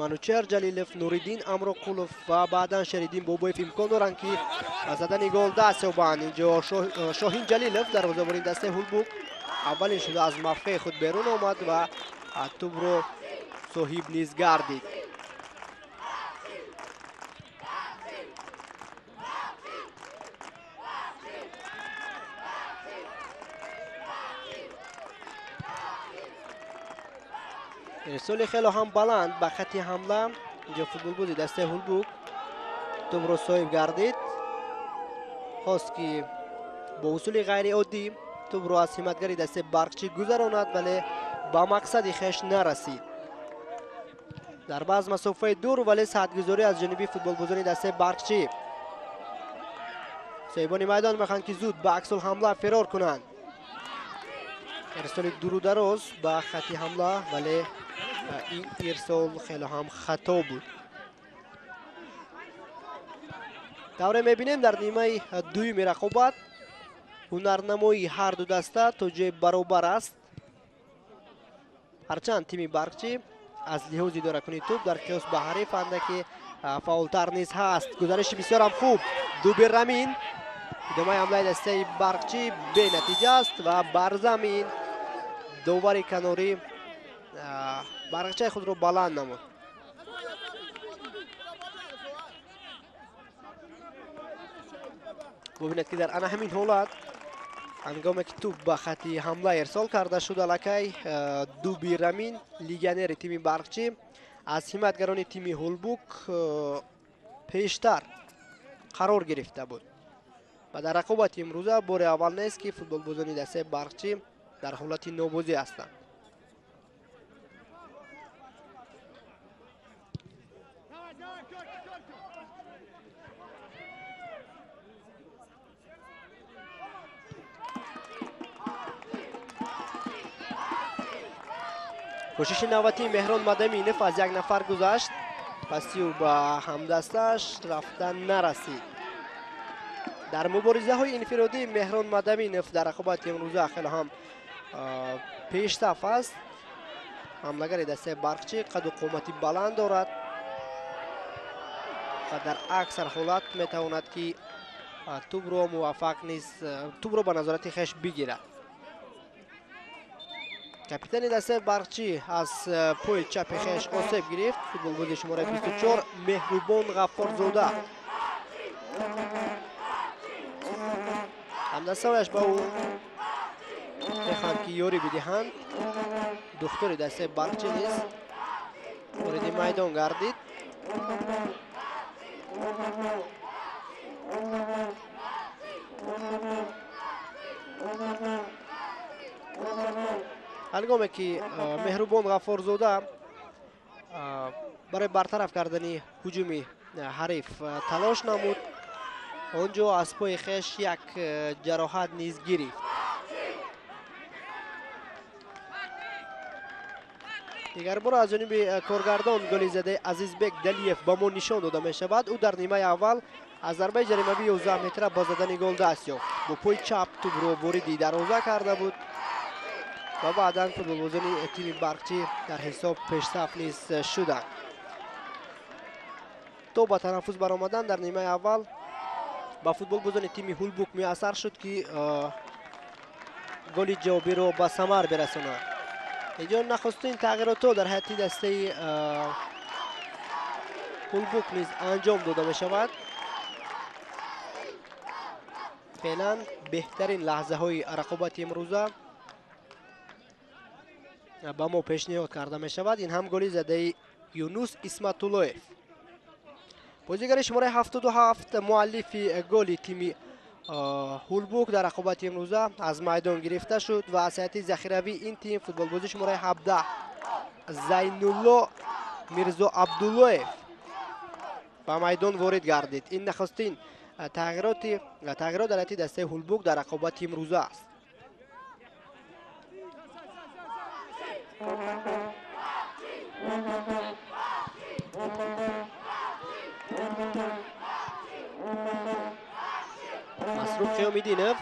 S1: Манучер Ҷалилов, Нуриддин Амроқулов ва баъдан Шериддин Бобоев имкон доранд, ки ба задани гол даст ёбанд. Инҷо Шоҳин Ҷалилов дарвозабони дастаи Ҳулбук аввалин шуда аз мавқеи худ берун омад ва тӯбро соҳиб низ гардид. Ирсоли хело ҳам баланд ба хати ҳамла. Инҷо футболбози дастаи Ҳулбук тӯбро соҳиб гардид. Хост, ки бо усули ғайриоддӣ тӯбро аз ҳиматгари дастаи Барқчӣ гузаронад, вале ба мақсади хеш нарасид. Зарба аз масофаи дур, вале саҳатгузорӣ аз ҷониби футболбозони дастаи Барқчӣ. Соҳибони майдон мехоҳанд, ки зуд ба аксулҳамла фирор кунанд. Ирсоли дуру дароз ба хати ҳамла, вале ин ирсол хеле ҳам хато буд. Тавре мебинем дар нимаи дуюми рақобат ҳунарнамоии ҳар ду даста то ҷои баробар аст. Ҳарчанд тими Барқчӣ аз лиҳози идоракунии тӯб дар қиёс ба ҳариф андаке фаъолтар низ ҳаст. Гузариши бисёрам хуб. Дуби Рамин. Идомаи ҳамлаи дастаи Барқчӣ бенатиҷа аст ва бар замин довари канорӣ барқчаи худро баланд намуд. Бубинед, ки дар ана ҳамин ҳолат ҳангоме ки тӯб ба хати ҳамла ирсол карда шуд, аллакай Дуби Рамин, легионери тими Барқчӣ, аз ҳимоятгарони тими Ҳулбук пештар қарор гирифта буд. Ва дар рақобати имрӯза бори аввал нест, ки футболбозони дастаи Барқчӣ дар ҳолати нобозӣ ҳастанд. Кӯшиши навбатии Меҳрон Мадаминов аз як нафар гузашт, паси ӯ ба ҳамдастааш рафта нарасид. Дар муборизаҳои инфиродӣ Меҳрон Мадаминов дар рақобати имрӯза хеле ҳам пешсаф аст. Ҳамлагари дастаи Барқчӣ қаду қомати баланд дорад ва дар аксар ҳолат метавонад ки тӯбро муваффақ низ тӯбро ба назорати хеш бигирад. Капитани дастаи Барқчӣ аз пои чапи хеш осеб гирифт. Футболбози шумораи 24 Меҳрубон Ғаффорзода. Ҳамдастаҳояш ба ӯ мехоҳанд ки ёрӣ бидиҳанд. Духтури дастаи Барқчӣ низ вориди майдон гардид. Ҳангоме ки Меҳрубон Ғаффорзода барои бартараф кардани ҳуҷуми ҳариф талош намуд, он ҷо аз пои хеш як ҷароҳат низ гирифт. Дигарбора аз ҷониби коргардон голи задаи Азизбек Далиев ба мо нишон дода мешавад. Ӯ дар нимаи аввал аз зарбаи ҷаримавии 11 метра ба задани гол даст ёфт. Бо пои чап тӯбро вориди дарвоза карда буд ва баъдан футболбозони тими Барқчӣ дар ҳисоб пешсаф низ шуданд. То ба танаффус баромадан дар нимаи аввал ба футболбозони тими Ҳулбук муяссар шуд ки голи ҷавобиро ба самар бирасонанд. Инҷо нахустин тағйиротҳо дар ҳайати дастаи Ҳулбук низ анҷом дода мешавад. Феълан беҳтарин лаҳзаҳои рақобати имрӯза ба мо пешниҳод карда мешавад. Ин ҳам голи задаи Юнус Исматуллоев. Бозигари шумораи 77 муаллифи голи тими Ҳулбук дар рақобати имрӯза аз майдон гирифта шуд ва аз ҳайати захиравии ин тим футболбози шумораи 17 Зайнулло Мирзо Абдуллоев ба майдон ворид гардид. Ин нахустин тағйирот дар ҳайати дастаи Ҳулбук дар рақобати имрӯза аст. Масрур Қиёмиддинов.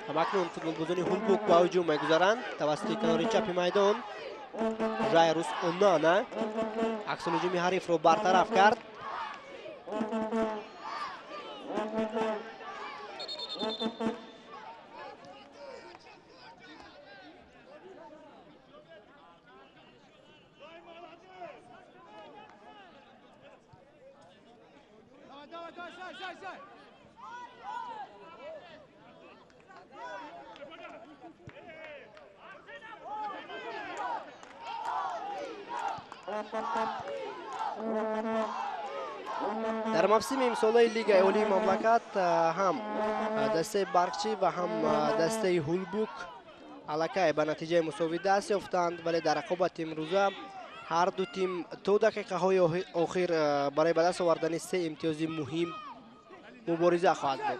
S1: Ҳамакнун футболбозони Ҳулбук ба ҳуҷум мегузаранд тавассути канори чапи майдон. Жайрус Онана аксулҳуҷуми ҳарифро бартараф кард. Дар мавсими имсолаи Лигаи Олии мамлакат ҳам дастаи Барқчӣ ва ҳам дастаи Ҳулбук аллакай ба натиҷаи мусовӣ даст ёфтанд, вале дар рақобати имрӯза ҳар ду тим то дақиқаҳои охир барои ба даст овардани се имтиёзи муҳим мубориза хоҳад буд.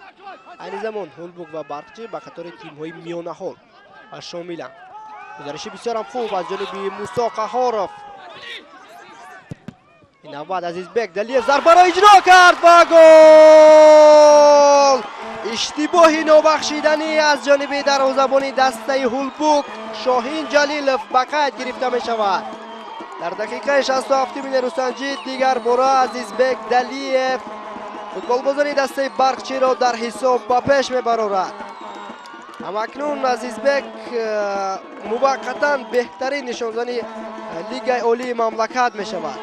S1: Айни замон Ҳулбук ва Барқчӣ ба қатори тимҳои миёнаҳол шомиланд. Гузариши бисёрам хуб аз ҷониби Мусо Қаҳоров. Ин навбат Азизбек Далиев зарбаро иҷро кард ва гол! Иштибоҳи нобахшиданӣ аз ҷониби дарвозабони дастаи Ҳулбук Шоҳин Ҷалилов ба қайд гирифта мешавад. Дар дақиқаи 67 нерӯсанҷӣ дигар бора Азизбек Далиев футболбозони дастаи Барқчиро дар ҳисоб ба пеш мебарорад. Ҳамакнун Азизбек муваққатан беҳтарин нишонзани Лигаи Олии мамлакат мешавад.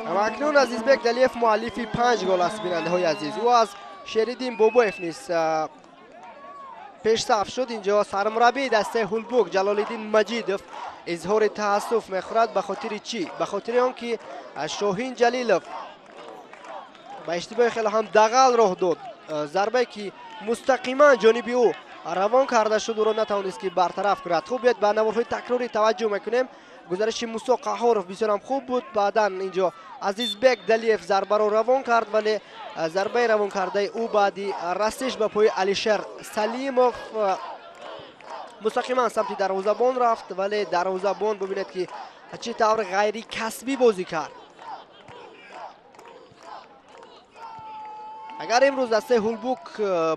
S1: Ҳамакнун Азизбек Далиев муаллифи 5 гол аст, бинандаҳои азиз. Ӯ аз Шериддин Бобоев низ пешсаф шуд. Инҷо сармураббии дастаи Ҳулбук Ҷалолиддин Маҷидов изҳори таассуф мехӯрад. Ба хотири чӣ? Ба хотири он ки Шоҳин Ҷалилов ба иштибоҳи хеле ҳам дағал роҳ дод. Зарбае ки мустақиман ҷониби ӯ равон карда шуд, ӯро натавонист ки бартараф кунад. Хуб, биёед ба наворҳои такрорӣ таваҷҷӯҳ мекунем. Гузариши Мусо Қаҳоров бисёрам хуб буд. Баъдан инҷо Азизбек Далиев зарбаро равон кард, вале зарбаи равон кардаи ӯ баъди расиш ба пои Алишер Салимов мустақиман самти дарвозабон рафт, вале дарвозабон бубинед ки чӣ тавр ғайрикасбӣ бозӣ кард. Агар имрӯз дастаи Ҳулбук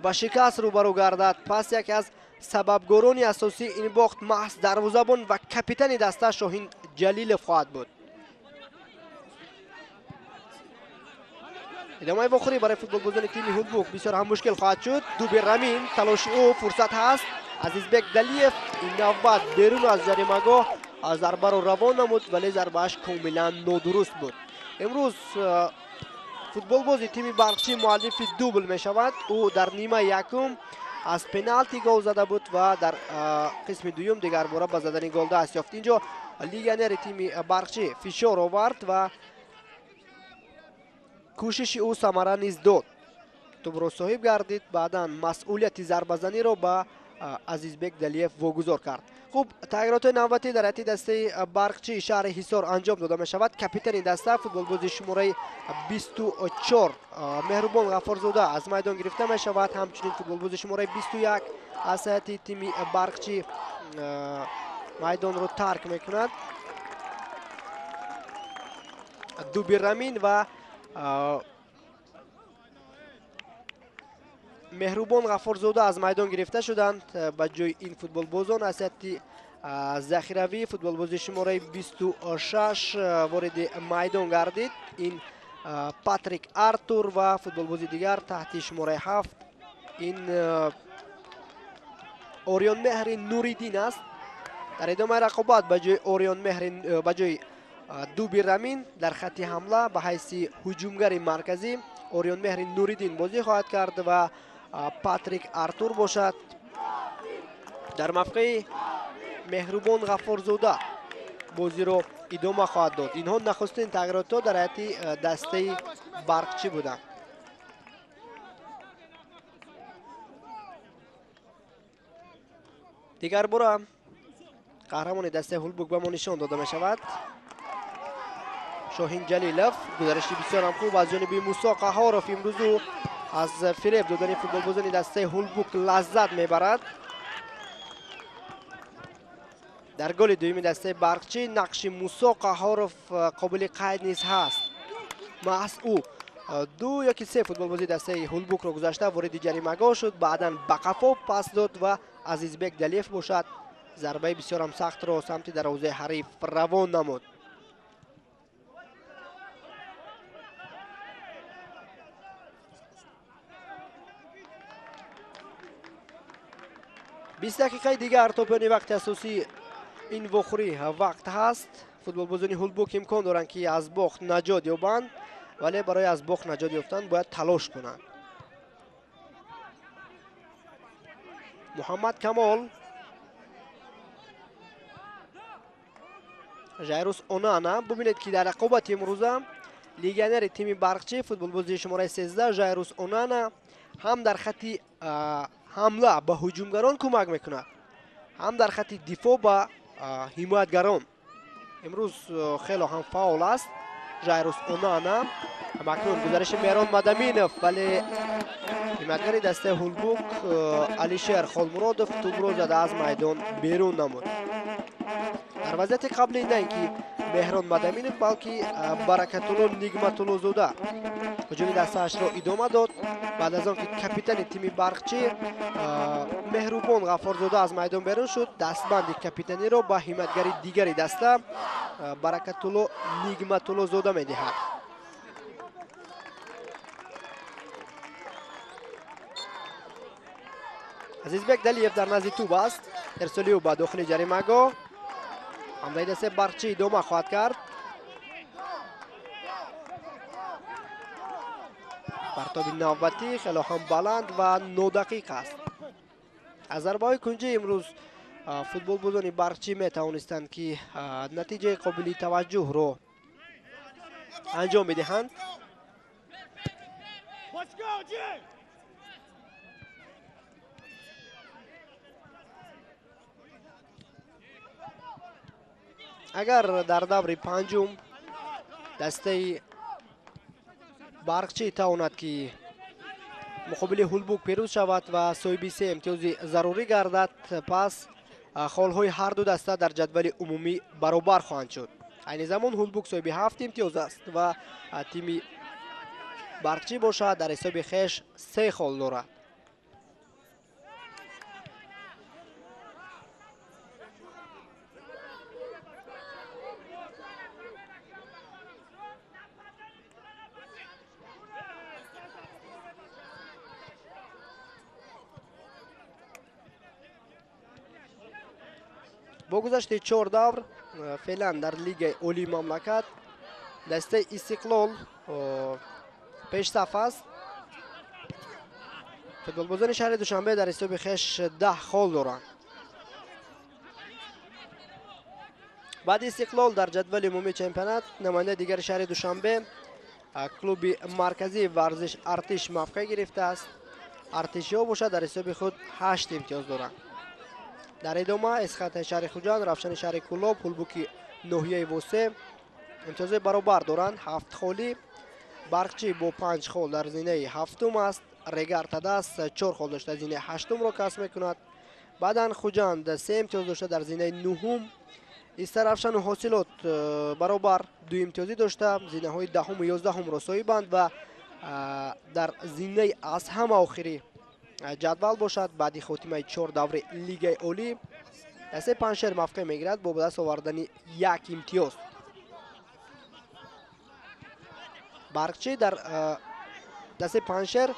S1: ба шикаст рӯбарӯ гардад, пас яке аз Сабабгорони асосии ин бохт маҳз дарвозабон ва капитани даста Шоҳин Ҷалилов хоҳад буд. Идомаи вохӯрӣ барои футболбозони тими Ҳулбук бисёр ҳам мушкил хоҳад шуд. Дуби Рамин, талоши ӯ, фурсат ҳаст. Азизбек Далиев ин навбат берун аз ҷаримагоҳ зарбаро равон намуд, вале зарбааш комилан нодуруст буд. Имрӯз футболбози тими Барқчӣ муаллифи дубл мешавад. Ӯ дар нимаи якум аз пеналти гол зада буд ва дар қисми дуюм дигарбора ба задани гол даст ёфт. Инҷо легионери тими Барқчӣ фишор овард ва кӯшиши ӯ самара низ дод. Тӯбро соҳиб гардид, баъдан масъулияти зарбазаниро ба Азизбек Далиев вогузор кард. Хуб, тағйиротҳои навбатӣ дар ҳайати дастаи Барқчии шаҳри Ҳисор анҷом дода мешавад. Капитани даста, футболбози шумораи 24 Меҳрубон Ғаффорзода аз майдон гирифта мешавад. Ҳамчунин футболбози шумораи 21 аз ҳайати тими Барқчӣ майдонро тарк мекунад. Дуби Рамин ва Меҳрубон Ғаффорзода аз майдон гирифта шуданд. Ба ҷои ин футболбозон аз ҳайати захиравӣ футболбози шумораи 26 вориди майдон гардид. Ин Патрик Артур ва футболбози дигар таҳти шумораи 7 ин Ориёнмеҳри Нуриддин аст. Дар идомаи рақобат ба ҷои Ориёнмеҳри, ба ҷои Дуби Рамин дар хатти ҳамла ба ҳайси ҳуҷумгари марказӣ Ориёнмеҳри Нуриддин бозӣ хоҳад кард ва Патрик Артур бошад дар мавқеи Меҳрубон Ғаффорзода бозиро идома хоҳад дод. Инҳо нахустин тағйиротҳо дар ҳайати дастаи Барқчӣ буданд. Дигарбора қаҳрамони дастаи Ҳулбук ба мо нишон дода мешавад. Шоҳин Ҷалилов, гузариши бисёр ҳам хуб аз ҷониби Мусо Қаҳоров. Имрӯз ӯ аз фиреб додани футболбозони дастаи Ҳулбук лаззат мебарад. Дар голи дуюми дастаи Барқчӣ нақши Мусо Қаҳоров қобили қайд низ ҳаст. Маҳз ӯ ду ёки се футболбози дастаи Ҳулбукро гузашта вориди ҷаримагоҳ шуд, баъдан ба қафо пас дод ва Азизбек Далиев бошад зарбаи бисёр ҳам сахтро самти дарвозаи ҳариф равон намуд. 20 дақиқаи дигар то поёни вақти асосии ин вохӯрӣ вақт ҳаст. Футболбозони Ҳулбук имкон доранд, ки аз бохт наҷот ёбанд, вале барои аз бохт наҷот ёфтан бояд талош кунанд. Муҳаммад Камол, Жайрус Онана. Бубинед, ки дар рақобати имрӯза легионери тими Барқчӣ, футболбози шумораи 13 Жайрус Онана ҳам дар хатти ҳамла ба ҳуҷумгарон кӯмак мекунад, ҳам дар хатти дифоъ ба ҳимоятгарон. Имрӯз хело ҳам фаъол аст Жайрус Онана. Ҳамакнун гузариши Меҳрон Мадаминов, вале ҳимоятгари дастаи Ҳулбук Алишер Холмуродов тӯбро зада аз майдон берун намуд. Дар вазъияти қабли на ин ки Меҳрон Мадаминов, балки Баракатулло Нигматуллозода ҳуҷуми дастаашро идома дод. Баъд аз он ки капитани тими Барқчӣ Меҳрубон Ғаффорзода аз майдон берун шуд, дастбанди капитаниро ба ҳимоятгари дигари даста Баракатулло Нигматуллозода медиҳад. Азизбек Далиев дар назди тӯб аст. Ирсоли ӯ ба дохили ҷаримагоҳ. Ҳамлаи дастаи Барқчӣ идома хоҳад кард. Партоби навбатӣ хело ҳам баланд ва нодақиқ аст. Аз зарбаҳои кунҷӣ имрӯз футболбозони Барқчӣ метавонистанд, ки натиҷаи қобили таваҷҷӯҳро анҷом медиҳанд. Агар дар даври панҷум дастаи Барқчӣ тавонад, ки муқобили Ҳулбук пирӯз шавад ва соҳиби се имтиёзи зарурӣ гардад, пас холҳои ҳар ду даста дар ҷадвали умумӣ баробар хоҳанд шуд. Айни замон Ҳулбук соҳиби 7 имтиёз аст ва тими Барқчӣ бошад дар ҳисоби хеш 3 хол дорад. Бо гузашти 4 давр феълан дар лигаи олии мамлакат дастаи Истиқлол пешсаф аст. Футболбозони шаҳри Душанбе дар ҳисоби хеш 10 хол доранд. Баъди Истиқлол дар ҷадвали умумии чемпионат намояндаи дигари шаҳри Душанбе клуби марказии варзиш Артиш мавқеъ гирифтааст. Артишиҳо бошад дар ҳисоби худ 8 имтиёз доранд. Дар идома Эсхатаи шаҳри Хуҷанд, Равшани шаҳри Кӯлоб, Ҳулбуки ноҳияи Восеъ имтиёзҳои баробар доранд, 7 холӣ. Барқчӣ бо 5 хол дар зинаи ҳафтум аст. Регар Тадас 4 хол дошта зинаи ҳаштумро касб мекунад. Баъдан Хуҷанд 3 имтиёз дошта дар зинаи нуҳум. Истаравшану Ҳосилот баробар 2 имтиёзӣ дошта зинаҳои даҳуму ёздаҳумро соҳибанд ва дар зинаи аз ҳама охири ҷадвал бошад баъди хотимаи 4 даври лигаи олӣ дастаи Панҷшер мавқеъ мегирад бо ба даст овардани 1 имтиёз. Барқчӣ дар дастаи Панҷшер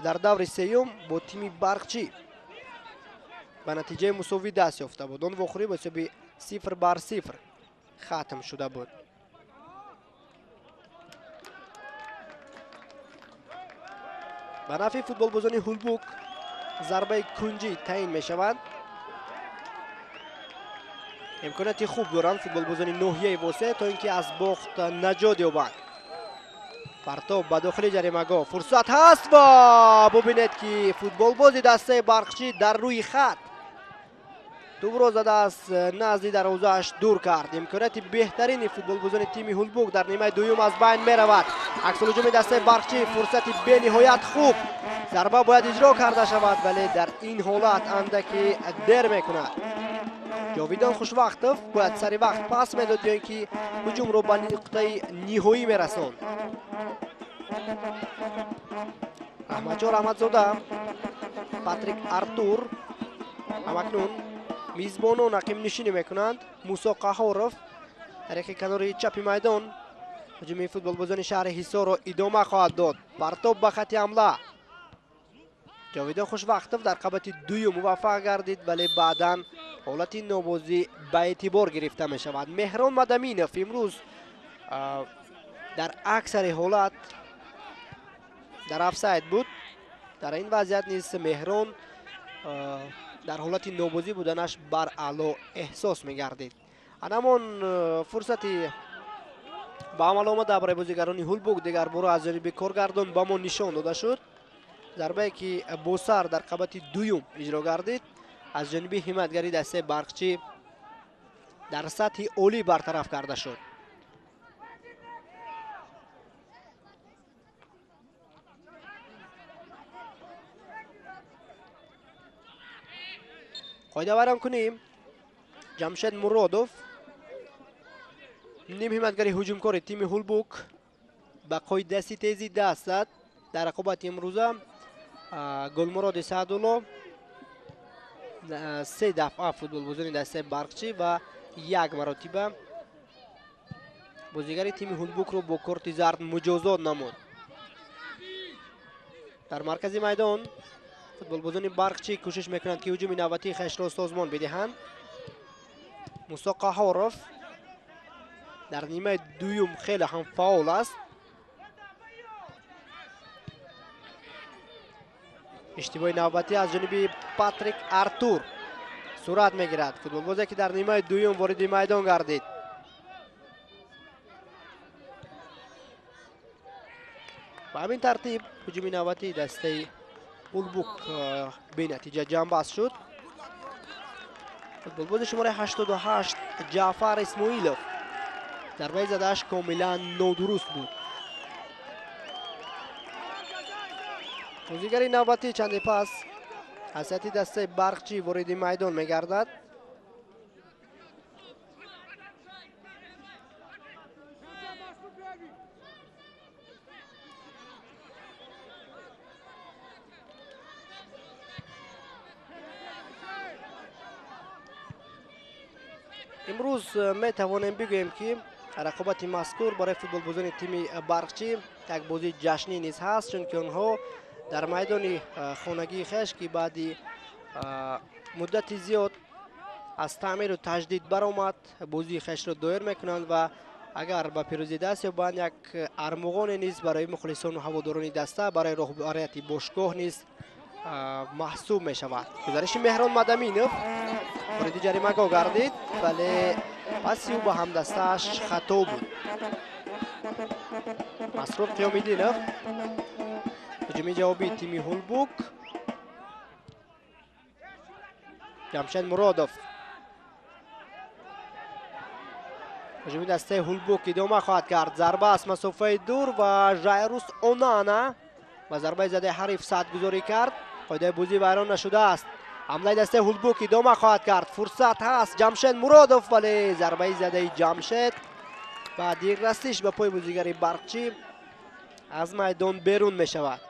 S1: дар даври сеюм бо тими Барқчӣ ба натиҷаи мусовӣ даст ёфта буд. Он вохӯрӣ бо ҳисоби 0-0 хатм шуда буд. Ба нафъи футболбозони Ҳулбук зарбаи кунҷӣ таъин мешавад. Имконияти хуб доранд футболбозони ноҳияи Восеъ то ин ки аз бохт наҷот ёбанд. Партоб ба дохили ҷаримагоҳ, фурсат ҳаст ва бубинед ки футболбози дастаи Барқчӣ дар рӯи хат тӯбро зада аз назди дарвозааш дур кард. Имконияти беҳтарини футболбозони тими Ҳулбук дар нимаи дуюм аз байн меравад. Аксулҳуҷуми дастаи Барқчӣ, фурсати бениҳоят хуб. Зарба бояд иҷро карда шавад, вале дар ин ҳолат андаки дер мекунад. Ҷовидон Хушвақтов бояд сари вақт пас медод ё ин ки ҳуҷумро ба нуқтаи ниҳоӣ мерасонд. Раҳматҷон Раҳматзода, Патрик Артур ҳамакнун мизбонон ақибнишинӣ мекунанд. Мусо Қаҳоров тариқи канори чапи майдон ҳуҷуми футболбозони шаҳри Ҳисорро идома хоҳад дод. Партоб ба хати ҳамла. Ҷовидон Хушвақтов дар қабати дуюм муваффақ гардид, вале баъдан ҳолати нобозӣ ба эътибор гирифта мешавад. Меҳрон Мадаминов имрӯз дар аксари ҳолат дар офсайд буд. Дар ин вазъият низ Меҳрон дар ҳолати нобозӣ буданаш баръало эҳсос мегардид. Анамон фурсати ба амал омада барои бозигарони Ҳулбук дигарбора аз ҷониби коргардон ба мо нишон дода шуд. Зарбае ки бо сар дар қабати дуюм иҷро гардид аз ҷониби ҳимоятгари дастаи Барқчӣ дар сатҳи олӣ бартараф карда шуд. Қоидавайронкунӣ Ҷамшед Муродов, нимҳимоятгари ҳуҷумкори тими Ҳулбук, ба қоидаситезӣ даст зад. Дар рақобати имрӯза Гулмуроди Саъдулло 3 дафъа футболбозони дастаи Барқчӣ ва 1 маротиба бозигари тими Ҳулбукро бо корти зард муҷозот намуд. Дар маркази майдон футболбозони Барқчӣ кӯшиш мекунанд ки ҳуҷуми навбатии хешро созмон бидиҳанд. Мусо Қаҳоров дар нимаи дуюм хеле ҳам фаъол аст. Иштибоҳи навбатӣ аз ҷониби Патрик Артур сурат мегирад. Футболбозе ки дар нимаи дуюм вориди майдон гардид. Ба ҳамин тартиб ҳуҷуми навбатии дастаи Ҳулбук бенатиҷа ҷамъбаст шуд. Футболбози шумораи 88 Ҷаъфар Исмоилов зарбаи задааш комилан нодуруст буд. Бозигари навбатӣ чанде пас аз ҳайати дастаи Барқчӣ вориди майдон мегардад. Имрӯз метавонем бигӯем ки рақобати мазкур барои футболбозони тими Барқчӣ як бозии ҷашнӣ низ ҳаст, чунки онҳо дар майдони хонагии хеш ки баъди муддати зиёд аз таъмиру таҷдид баромад, бозии хешро доир мекунанд ва агар ба пирӯзӣ даст ёбанд, як армуғоне низ барои мухлисону ҳаводорони даста, барои роҳбарияти бошгоҳ низ маҳсуб мешавад. Гузариши Меҳрон Мадаминов вориди ҷаримагоҳ гардид, вале паси ӯ ба ҳамдастааш хато буд. Масрур Қиёмиддинов, ҳуҷуми ҷавобии тими Ҳулбук. Ҷамшед Муродов, ҳуҷуми дастаи Ҳулбук идома хоҳад кард. Зарба аз масофаи дур ва Жайрус Онана ба зарбаи задаи ҳариф садгузорӣ кард. Қоидаи бозӣ вайрон нашудааст. Ҳамлаи дастаи Ҳулбук идома хоҳад кард. Фурсат ҳаст, Ҷамшед Муродов, вале зарбаи задаи Ҷамшед ба диррасиш ба пои бозигари Барқчӣ аз майдон берун мешавад.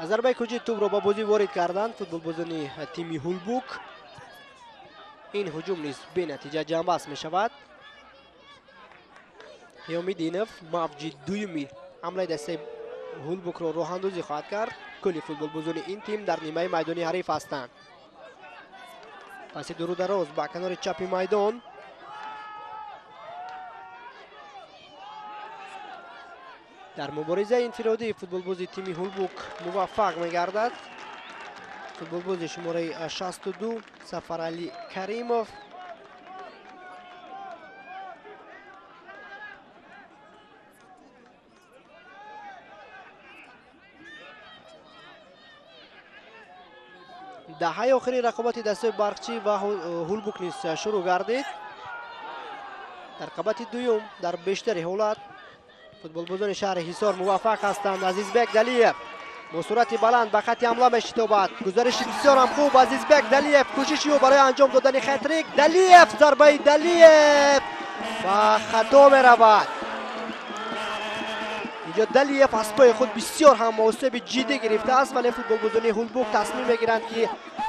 S1: Аз зарбаи куҷи тӯбро ба бозӣ ворид карданд футболбозони тими Ҳулбук. Ин ҳуҷум низ бенатиҷа ҷамъбаст мешавад. Қиёмиддинов мавҷи дуюми ҳамлаи дастаи Ҳулбукро роҳандозӣ хоҳад кард. Кулли футболбозони ин тим дар нимаи майдони ҳариф ҳастанд. Паси дуру дароз ба канори чапи майдон. Дар муборизаи инфиродӣ футболбози тими Ҳулбук муваффақ мегардад. Футболбози шумораи 62 Сафаралӣ Каримов. Даҳаи охири рақобати дастаи Барқчӣ ва Ҳулбук низ шурӯъ гардид. Дар қабати дуюм дар бештари ҳолат футболбозони шаҳри Ҳисор муваффақ ҳастанд. Азизбек Далиев бо суръати баланд ба хатти ҳамла мешитобад. Гузариши бисёрам хуб Азизбек Далиев, кӯшиши ӯ барои анҷом додани хетрик. Далиев, зарбаи Далиев ба хато меравад. Инҷо Далиев аз пои худ бисёр ҳам осеби ҷиддӣ гирифтааст, вале футболбозони Ҳулбук тасмим мегиранд, ки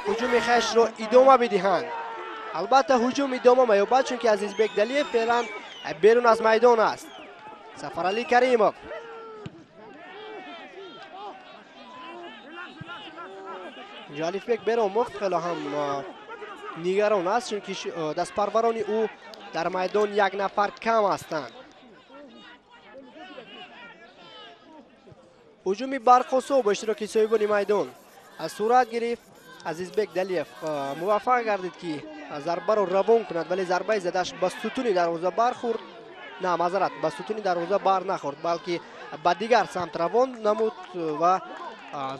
S1: ҳуҷуми хешро идома бидиҳанд. Албатта ҳуҷум идома меёбад, чунки Азизбек Далиев феълан берун аз майдон аст. Сафаралӣ Каримов, инҷо Алифбек Беромов хеле ҳам нигарон аст, чунки дастпарварони ӯ дар майдон як нафар кам ҳастанд. Ҳуҷуми Барқосо бо иштироки соҳибони майдон аз сурат гирифт. Азизбек Далиев муваффақ гардид, ки зарбаро равон кунад, вале зарбаи задаш ба сутуни дарвоза бархӯрд. На, маъзарат, ба сутуни дарвоза бар нахӯрд, балки ба дигар самт равон намуд ва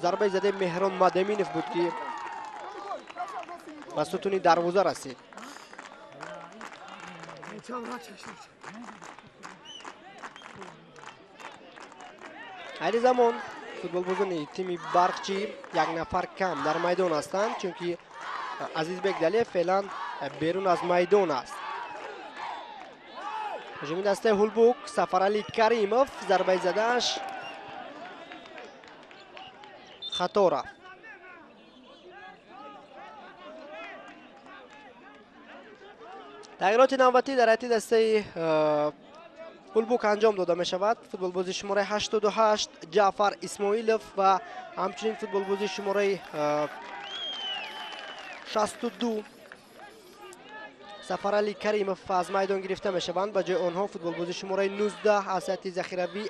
S1: зарбаи задаи Меҳрон Мадаминов буд, ки ба сутуни дарвоза расид. Айни замон футболбозони тими Барқчӣ як нафар кам дар майдон ҳастанд, чунки Азизбек Далиев феълан берун аз майдон аст. Ҳуҷуми дастаи Ҳулбук, Сафаралӣ Каримов, зарбаи задааш хато рафт. Тағйироти навбатӣ дар ҳайати дастаи Ҳулбук анҷом дода мешавад. Футболбози шумораи 88 Ҷаъфар Исмоилов ва ҳамчунин футболбози шумораи 62 Сафаралӣ Каримов аз майдон гирифта мешаванд. Ба ҷои онҳо футболбози шумораи 19 аз ҳайати захиравӣ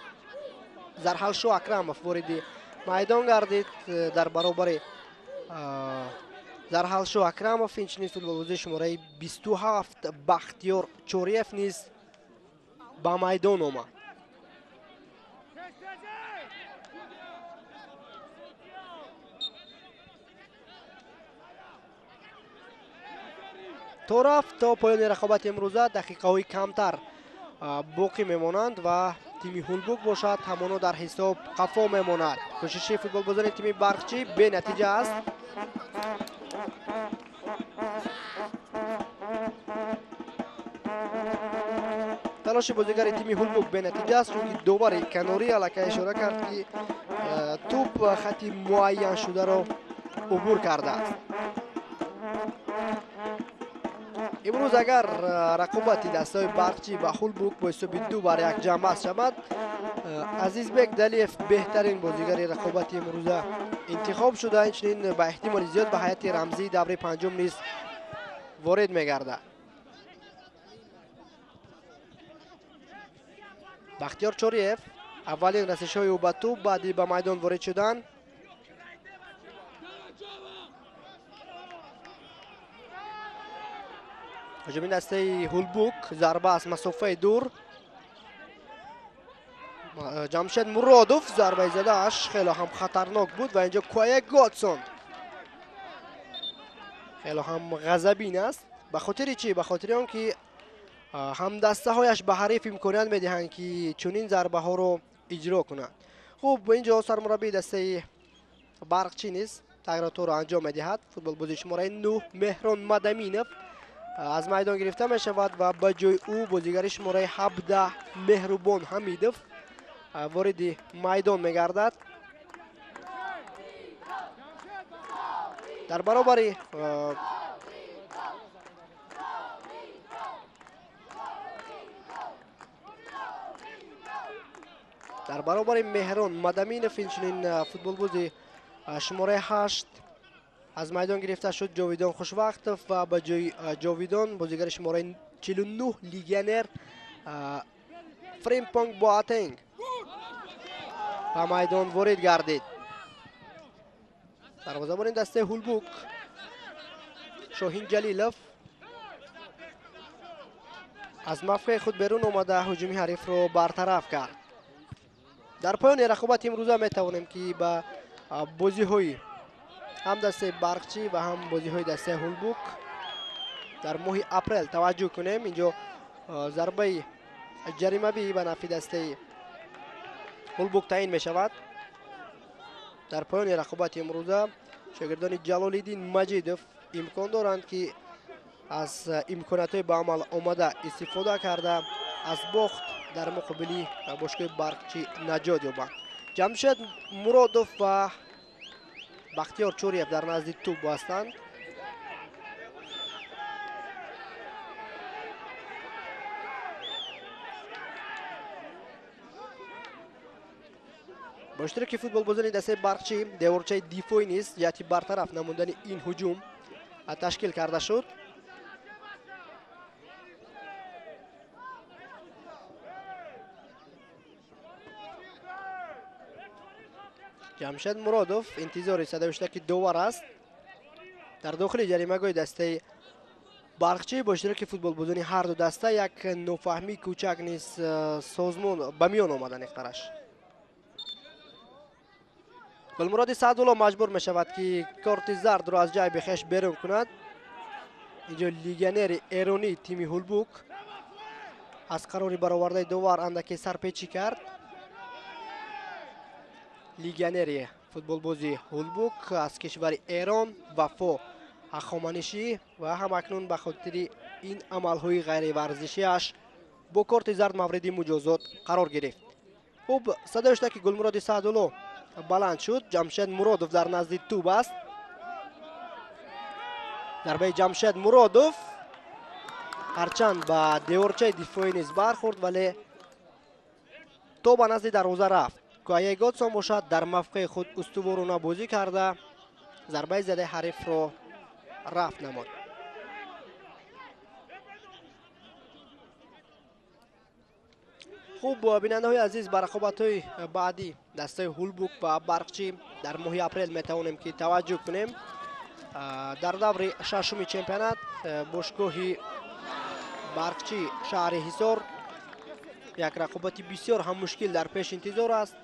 S1: Зарҳалшо Акрамов вориди майдон гардид. Дар баробари Зарҳалшо Акрамов инчунин футболбози шумораи 27 Бахтиёр Чориев низ ба майдон омад. То рафт то поёни рақобати имрӯза дақиқаҳои камтар боқӣ мемонанд ва тими Ҳулбук бошад ҳамоно дар ҳисоб қафо мемонад. Кӯшиши футболбозони тими Барқчӣ бенатиҷа аст. Талоши бозигари тими Ҳулбук бенатиҷа аст, чунки довари канорӣ аллакай ишора кард, ки тӯб хати муайяншударо убур кардааст. Имрӯз агар рақобати дастаҳои Барқчӣ ва Ҳулбук бо ҳисоби 2-1 ҷамъбаст шавад, Азизбек Далиев беҳтарин бозигари рақобати имрӯза интихоб шуда, инчунин ба эҳтимоли зиёд ба ҳайати рамзии даври панҷум низ ворид мегардад. Бахтиёр Чориев аввалин расишҳои ӯ ба тӯб баъди ба майдон ворид шудан. Ҳуҷуми дастаи Ҳулбук, зарба аз масофаи дур. Ҷамшед Муродов зарбаи задааш хеле ҳам хатарнок буд ва инҷо Куае Готсон хеле ҳам ғазабин аст. Ба хотири чӣ? Ба хотири он ки ҳамдастаҳояш ба ҳариф имконият медиҳанд, ки чунин зарбаҳоро иҷро кунанд. Хуб, инҷо сармураббии дастаи Барқчӣ низ тағйиротҳоро анҷом медиҳад. Футболбози шумораи 9 Меҳрон Мадаминов аз майдон гирифта мешавад ва ба ҷои ӯ бозигари шумораи 17 Меҳрубон Ҳамидов вориди майдон мегардад. Дар баробари Меҳрон Мадаминов инчунин футболбози шумораи 8 аз майдон гирифта шуд Ҷовидон Хушвақтов ва ба ҷои Ҷовидон бозигари шумораи 49 легионер Фримпонг Боатенг ба майдон ворид гардид. Дарвозабони дастаи Ҳулбук Шоҳин Ҷалилов аз мавқеи худ берун омада ҳуҷуми ҳарифро бартараф кард. Дар поёни рақобати имрӯза метавонем, ки ба бозиҳои ҳам дастаи Барқчӣ ва ҳам бозиҳои дастаи Ҳулбук дар моҳи апрел таваҷҷӯҳ кунем. Инҷо зарбаи ҷаримавӣ ба нафъи дастаи Ҳулбук таъин мешавад. Дар поёни рақобати имрӯза шогирдони Ҷалолиддин Маҷидов имкон доранд, ки аз имкониятҳои ба амал омада истифода карда аз бохт дар муқобили бошгоҳи Барқчӣ наҷот ёбанд. Ҷамшед Муродов ва Бахтиёр Чориев дар назди тӯб ҳастанд. Бо иштироки футболбозони дастаи Барқчӣ деворчаи дифоӣ низ ҷиҳати бартараф намудани ин ҳуҷум ташкил карда шуд. Ҷамшед Муродов интизори садои довар аст. Дар дохили ҷаримагоҳи дастаи Барқчӣ бо иштироки футболбозони ҳар ду даста як нофаҳмии кӯчак низ созмон ба миён омада неқтараш. Гулмуроди Саъдулло маҷбур мешавад, ки корти зардро аз ҷайби хеш берун кунад. Инҷо легионери эронии тими Ҳулбук аз қарори баровардаи довар андаке сарпечӣ кард. Легионери футболбози Ҳулбук аз кишвари Эрон Вафо Ҳахоманишӣ ва ҳамакнун ба хотири ин амалҳои ғайриварзишиаш бо корти зард мавриди муҷозот қарор гирифт. Хуб, садои ки Гулмуроди Саъдулло баланд шуд. Ҷамшед Муродов дар назди тӯб аст. Зарбаи Ҷамшед Муродов ҳарчанд ба деворчаи дифоӣ низ бархӯрд, вале то ба назди дарвоза рафт. Куае Готсон бошад дар мавқеи худ устуворона бозӣ карда зарбаи задаи ҳарифро рафт намуд. Хуб, бинандаҳои азиз, ба рақобатҳои баъдӣ дастаи Ҳулбук ва Барқчӣ дар моҳи апрел метавонем, ки таваҷҷӯҳ кунем. Дар даври шашуми чемпионат бошгоҳи Барқчӣ шаҳри Ҳисор як рақобати бисёр ҳам мушкил дар пеш интизор аст.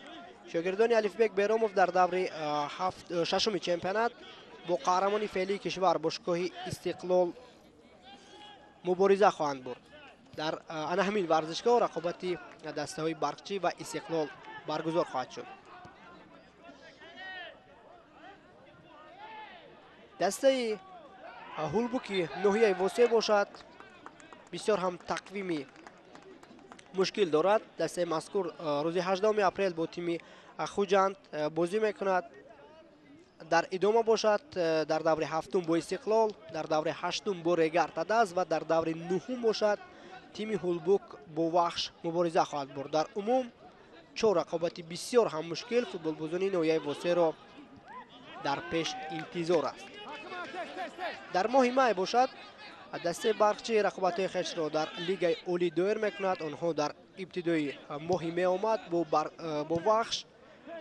S1: Шогирдони Алифбек Беромов дар даври шашуми чемпионат бо қаҳрамони феълии кишвар бошгоҳи Истиқлол мубориза хоҳанд бурд. Дар ана ҳамин варзишгоҳ рақобати дастаҳои Барқчӣ ва Истиқлол баргузор хоҳад шуд. Дастаи Ҳулбуки ноҳияи Восеъ бошад бисёр ҳам тақвими мушкил дорад. Дастаи мазкур рӯзи 18 апрел бо тими Хуҷанд бозӣ мекунад. Дар идома бошад дар даври ҳафтум бо Истиқлол, дар даври ҳаштум бо Регар Тадаз ва дар даври нуҳум бошад тими Ҳулбук бо Вахш мубориза хоҳад бурд. Дар умум 4 рақобати бисёр ҳам мушкил футболбозони ноҳияи Восеро дар пеш интизор аст. Дар моҳи май бошад дастаи Барқчӣ рақобатҳои хешро дар Лигаи Олӣ доир мекунад. Онҳо дар ибтидои моҳи меомад бо Вахш,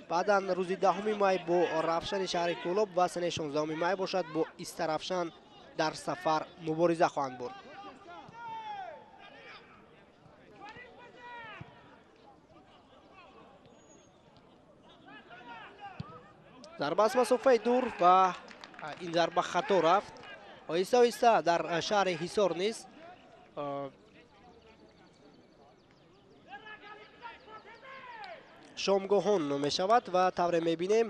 S1: баъдан рӯзи 10 май бо Равшани шаҳри Кӯлоб ва санаи 16 май бошад бо Истаравшан дар сафар мубориза хоҳанд бурд. Зарба аз масофаи дур ва ин зарба хато рафт. Оҳиста оҳиста дар шаҳри Ҳисор низ шомгоҳон мешавад ва тавре мебинем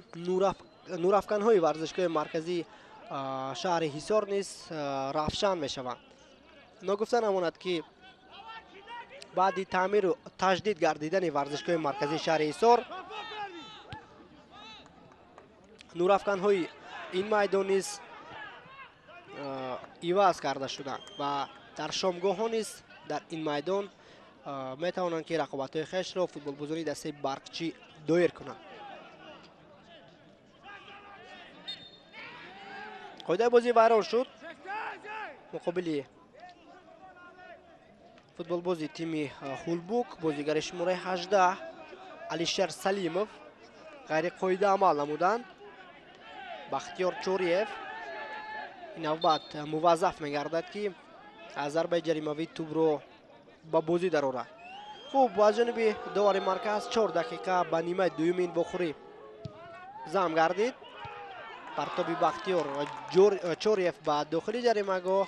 S1: нурафканҳои варзишгоҳи марказии шаҳри Ҳисор низ равшан мешаванд. Ногуфта намонад ки баъди таъмиру таҷдид гардидани варзишгоҳи марказии шаҳри Ҳисор нурафканҳои ин майдон низ иваз карда шуданд ва дар шомгоҳҳо низ дар ин майдон метавонанд ки рақобатҳои хешро футболбозони дастаи Барқчӣ доир кунанд. Қоидаи бозӣ вайрон шуд. Муқобили футболбози тими Ҳулбук бозигари шумораи 18 Алишер Салимов ғайриқоида амал намуданд. Бахтиёр Чориев ин навбат муваззаф мегардад ки аз зарбаи ҷаримавӣ тӯбро ба бозӣ дарорад. Хуб, аз ҷониби довари марказ 4 дақиқа ба нимаи дуюми ин вохӯрӣ зам гардид. Партоби Бахтиёр Чориев ба дохили ҷаримагоҳ,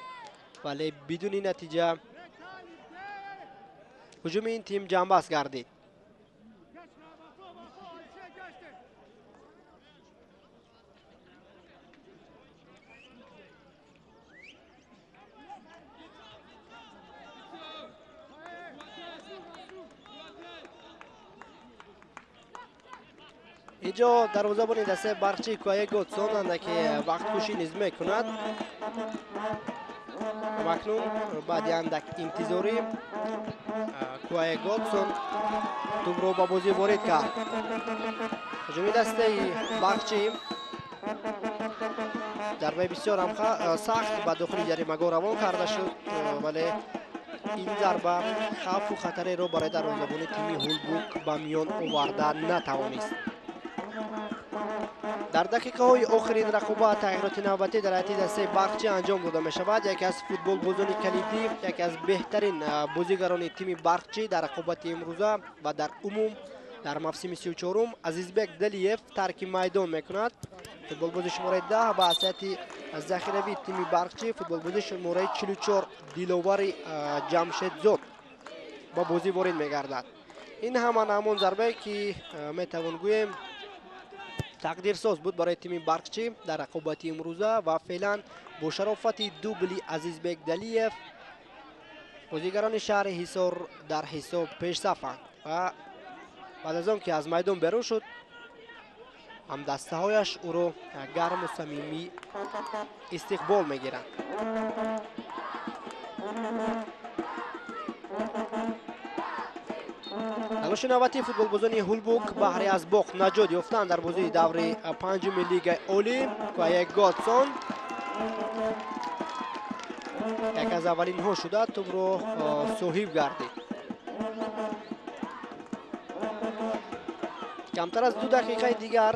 S1: вале бидуни натиҷа ҳуҷуми ин тим ҷамъбаст гардид. Инҷо дарвозабони дастаи Барқчӣ Куае Годсон андаке вақткушӣ низ мекунад. Акнун баъди андак интизорӣ Куае Годсон тӯбро ба бозӣ ворид кард. Ҳуҷуми дастаи Барқчӣ зарбаи бисёр ҳам сахт ба дохили ҷаримагоҳ равон карда шуд, вале ин зарба хавфу хатареро барои дарвозабони тими Ҳулбук ба миён оварда натавонист. Дар дақиқаҳои охирин рақобат тағйироти навбатӣ дар ҳайати дастаи Барқчӣ анҷом дода мешавад. Яке аз футболбозони калидӣ, яке аз беҳтарин бозигарони тими Барқчӣ дар рақобати имрӯза ва дар умум дар мавсими 34-ум Азизбек Далиев тарки майдон мекунад. Футболбози шумораи 10 ба ҳайсияти захиравии тими Барқчӣ футболбози шумораи 44 Диловари Ҷамшедзод ба бозӣ ворид мегардад. Ин ҳама ҳамон зарбае ки метавон гӯем тақдирсоз буд барои тими Барқчӣ дар рақобати имрӯза ва феълан бо шарофати дубли Азизбек Далиев бозигарони шаҳри Ҳисор дар ҳисоб пешсафанд ва баъд аз он ки аз майдон берун шуд ҳамдастаҳояш ӯро гарму самимӣ истиқбол мегиранд. Талоши навбатии футболбозони Ҳулбук баҳри аз боқ наҷот ёфтан дар бозии даври панҷуми Лигаи Олӣ Куае Годсон яке аз аввалинҳо шуда тӯбро соҳиб гардид. Камтар аз 2 дақиқаи дигар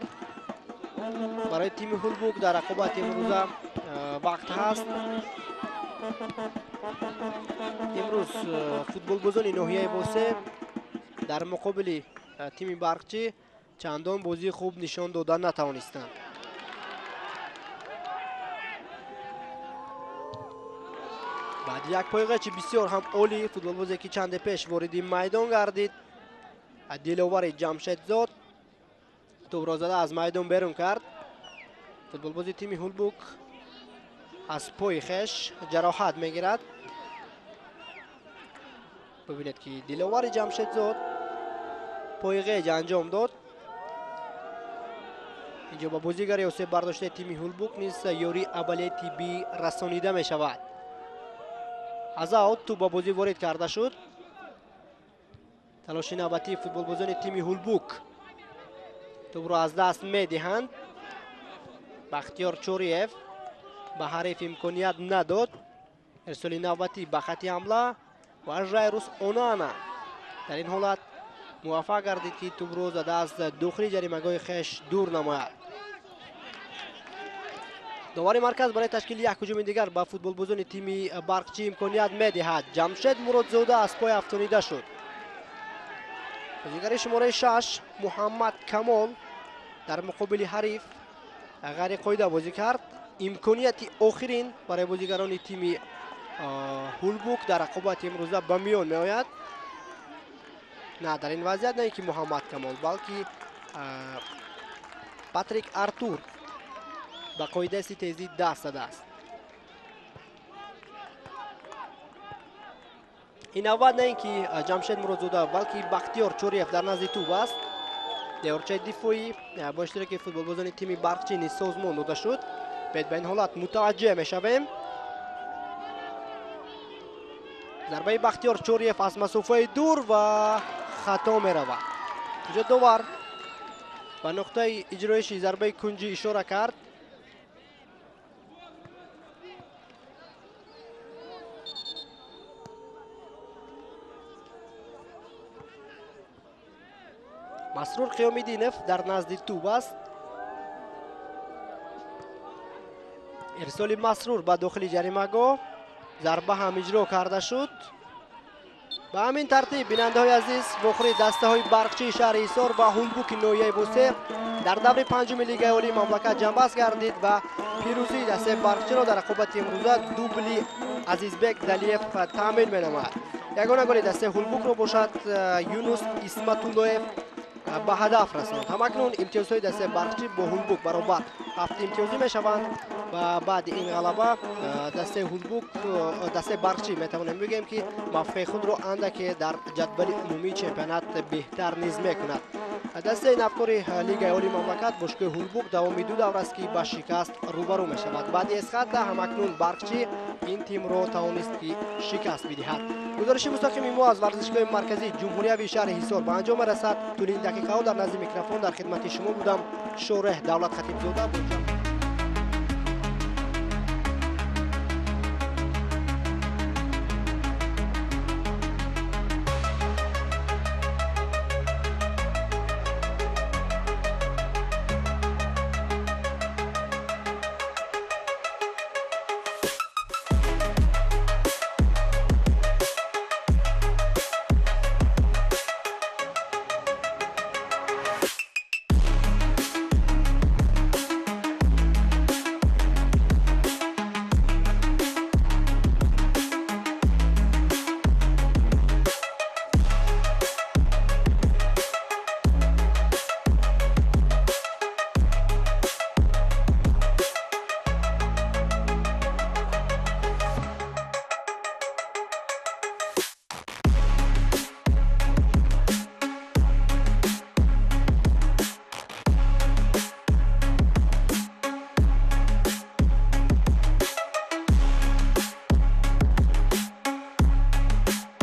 S1: барои тими Ҳулбук дар рақобати имрӯза вақт ҳаст. Имрӯз футболбозони ноҳияи Восе дар муқобили тими Барқчӣ чандон бозии хуб нишон дода натавонистанд. Баъди як пойғачи бисёр ҳам олӣ футболбозе ки чанде пеш вориди майдон гардид Диловари Ҷамшедзод тӯбро зада аз майдон берун кард. Футболбози тими Ҳулбук аз пои хеш ҷароҳат мегирад. Бибинед ки Диловари Ҷамшедзод пойғеҷ анҷом дод. Инҷо ба бозигари осеб бардоштаи тими Ҳулбук низ ёрии аввалияи тиббӣ расонида мешавад. Аз аут тӯб ба бозӣ ворид карда шуд. Талоши навбатии футболбозони тими Ҳулбук, тӯбро аз даст медиҳанд. Бахтиёр Чориев ба ҳариф имконият надод. Ирсоли навбатӣ ба хати ҳамла ва Жайрус Онана дар ин ҳолат муваффақ гардид, ки тӯбро зада аз дохили ҷаримагоҳи хеш дур намояд. Довари марказ барои ташкили як ҳуҷуми дигар ба футболбозони тими Барқчӣ имконият медиҳад. Ҷамшед Муродзода аз пой афтонида шуд. Бозигари шумораи 6 Муҳаммад Камол дар муқобили ҳариф ғайриқоида бозӣ кард. Имконияти охирин барои бозигарони тими Ҳулбук дар рақобати имрӯза ба миён меояд. На дар ин вазъият на ин ки Муҳаммад Камол, балки Патрик Артур ба қоидаи ситезӣ даст задааст. Ин навбат на ин ки Ҷамшед Муродзода, балки Бахтиёр Чориев дар назди тӯб аст. Деворчаи дифоӣ бо иштироки футболбозони тими Барқчӣ низ созмон дода шуд. Бед ба ин ҳолат мутаваҷҷеҳ мешавем. Зарбаи Бахтиёр Чориев аз масофаи дур ва хато меравад. Инҷо довар ба нуқтаи иҷроиши зарбаи кунҷӣ ишора кард. Масрур Қиёмиддинов дар назди тӯб аст. Ирсоли Масрур ба дохили ҷаримагоҳ, зарба ҳам иҷро карда шуд. Ба ҳамин тартиб, бинандаҳои азиз, вохӯрии дастаҳои Барқчии шаҳри Ҳисор ва Ҳулбуки ноҳияи Восеъ дар даври панҷуми Лигаи Олии мамлакат ҷамъбаст гардид ва пирӯзии дастаи Барқчиро дар рақобати имрӯза дубли Азизбек Далиев таъмин менамояд. Ягона голи дастаи Ҳулбукро бошад Юнус Исматуллоев ба ҳадаф расонд. Ҳамакнун имтиёзҳои дастаи Барқчӣ бо Ҳулбук баробар 7 имтиёзӣ мешаванд ва баъди ин ғалаба дастаи Ҳулбук, дастаи Барқчӣ метавонем бигӯем, ки мавқеи худро андаке дар ҷадвали умумии чемпионат беҳтар низ мекунад. Дастаи навкори Лигаи Олии мамлакат бошгоҳи Ҳулбук давоми 2 давр аст, ки ба шикаст рӯбарӯ мешавад. Баъди Эсхата ҳамакнун Барқчӣ ин тимро тавонист, ки шикаст бидиҳад. Гузориши мустақими мо аз варзишгоҳи марказии ҷумҳуриявии шаҳри Ҳисор ба анҷом мерасад. Тӯли ин дақиқаҳо дар назди микрофон дар хидмати шумо будам Шореҳ Давлат Хатибзода.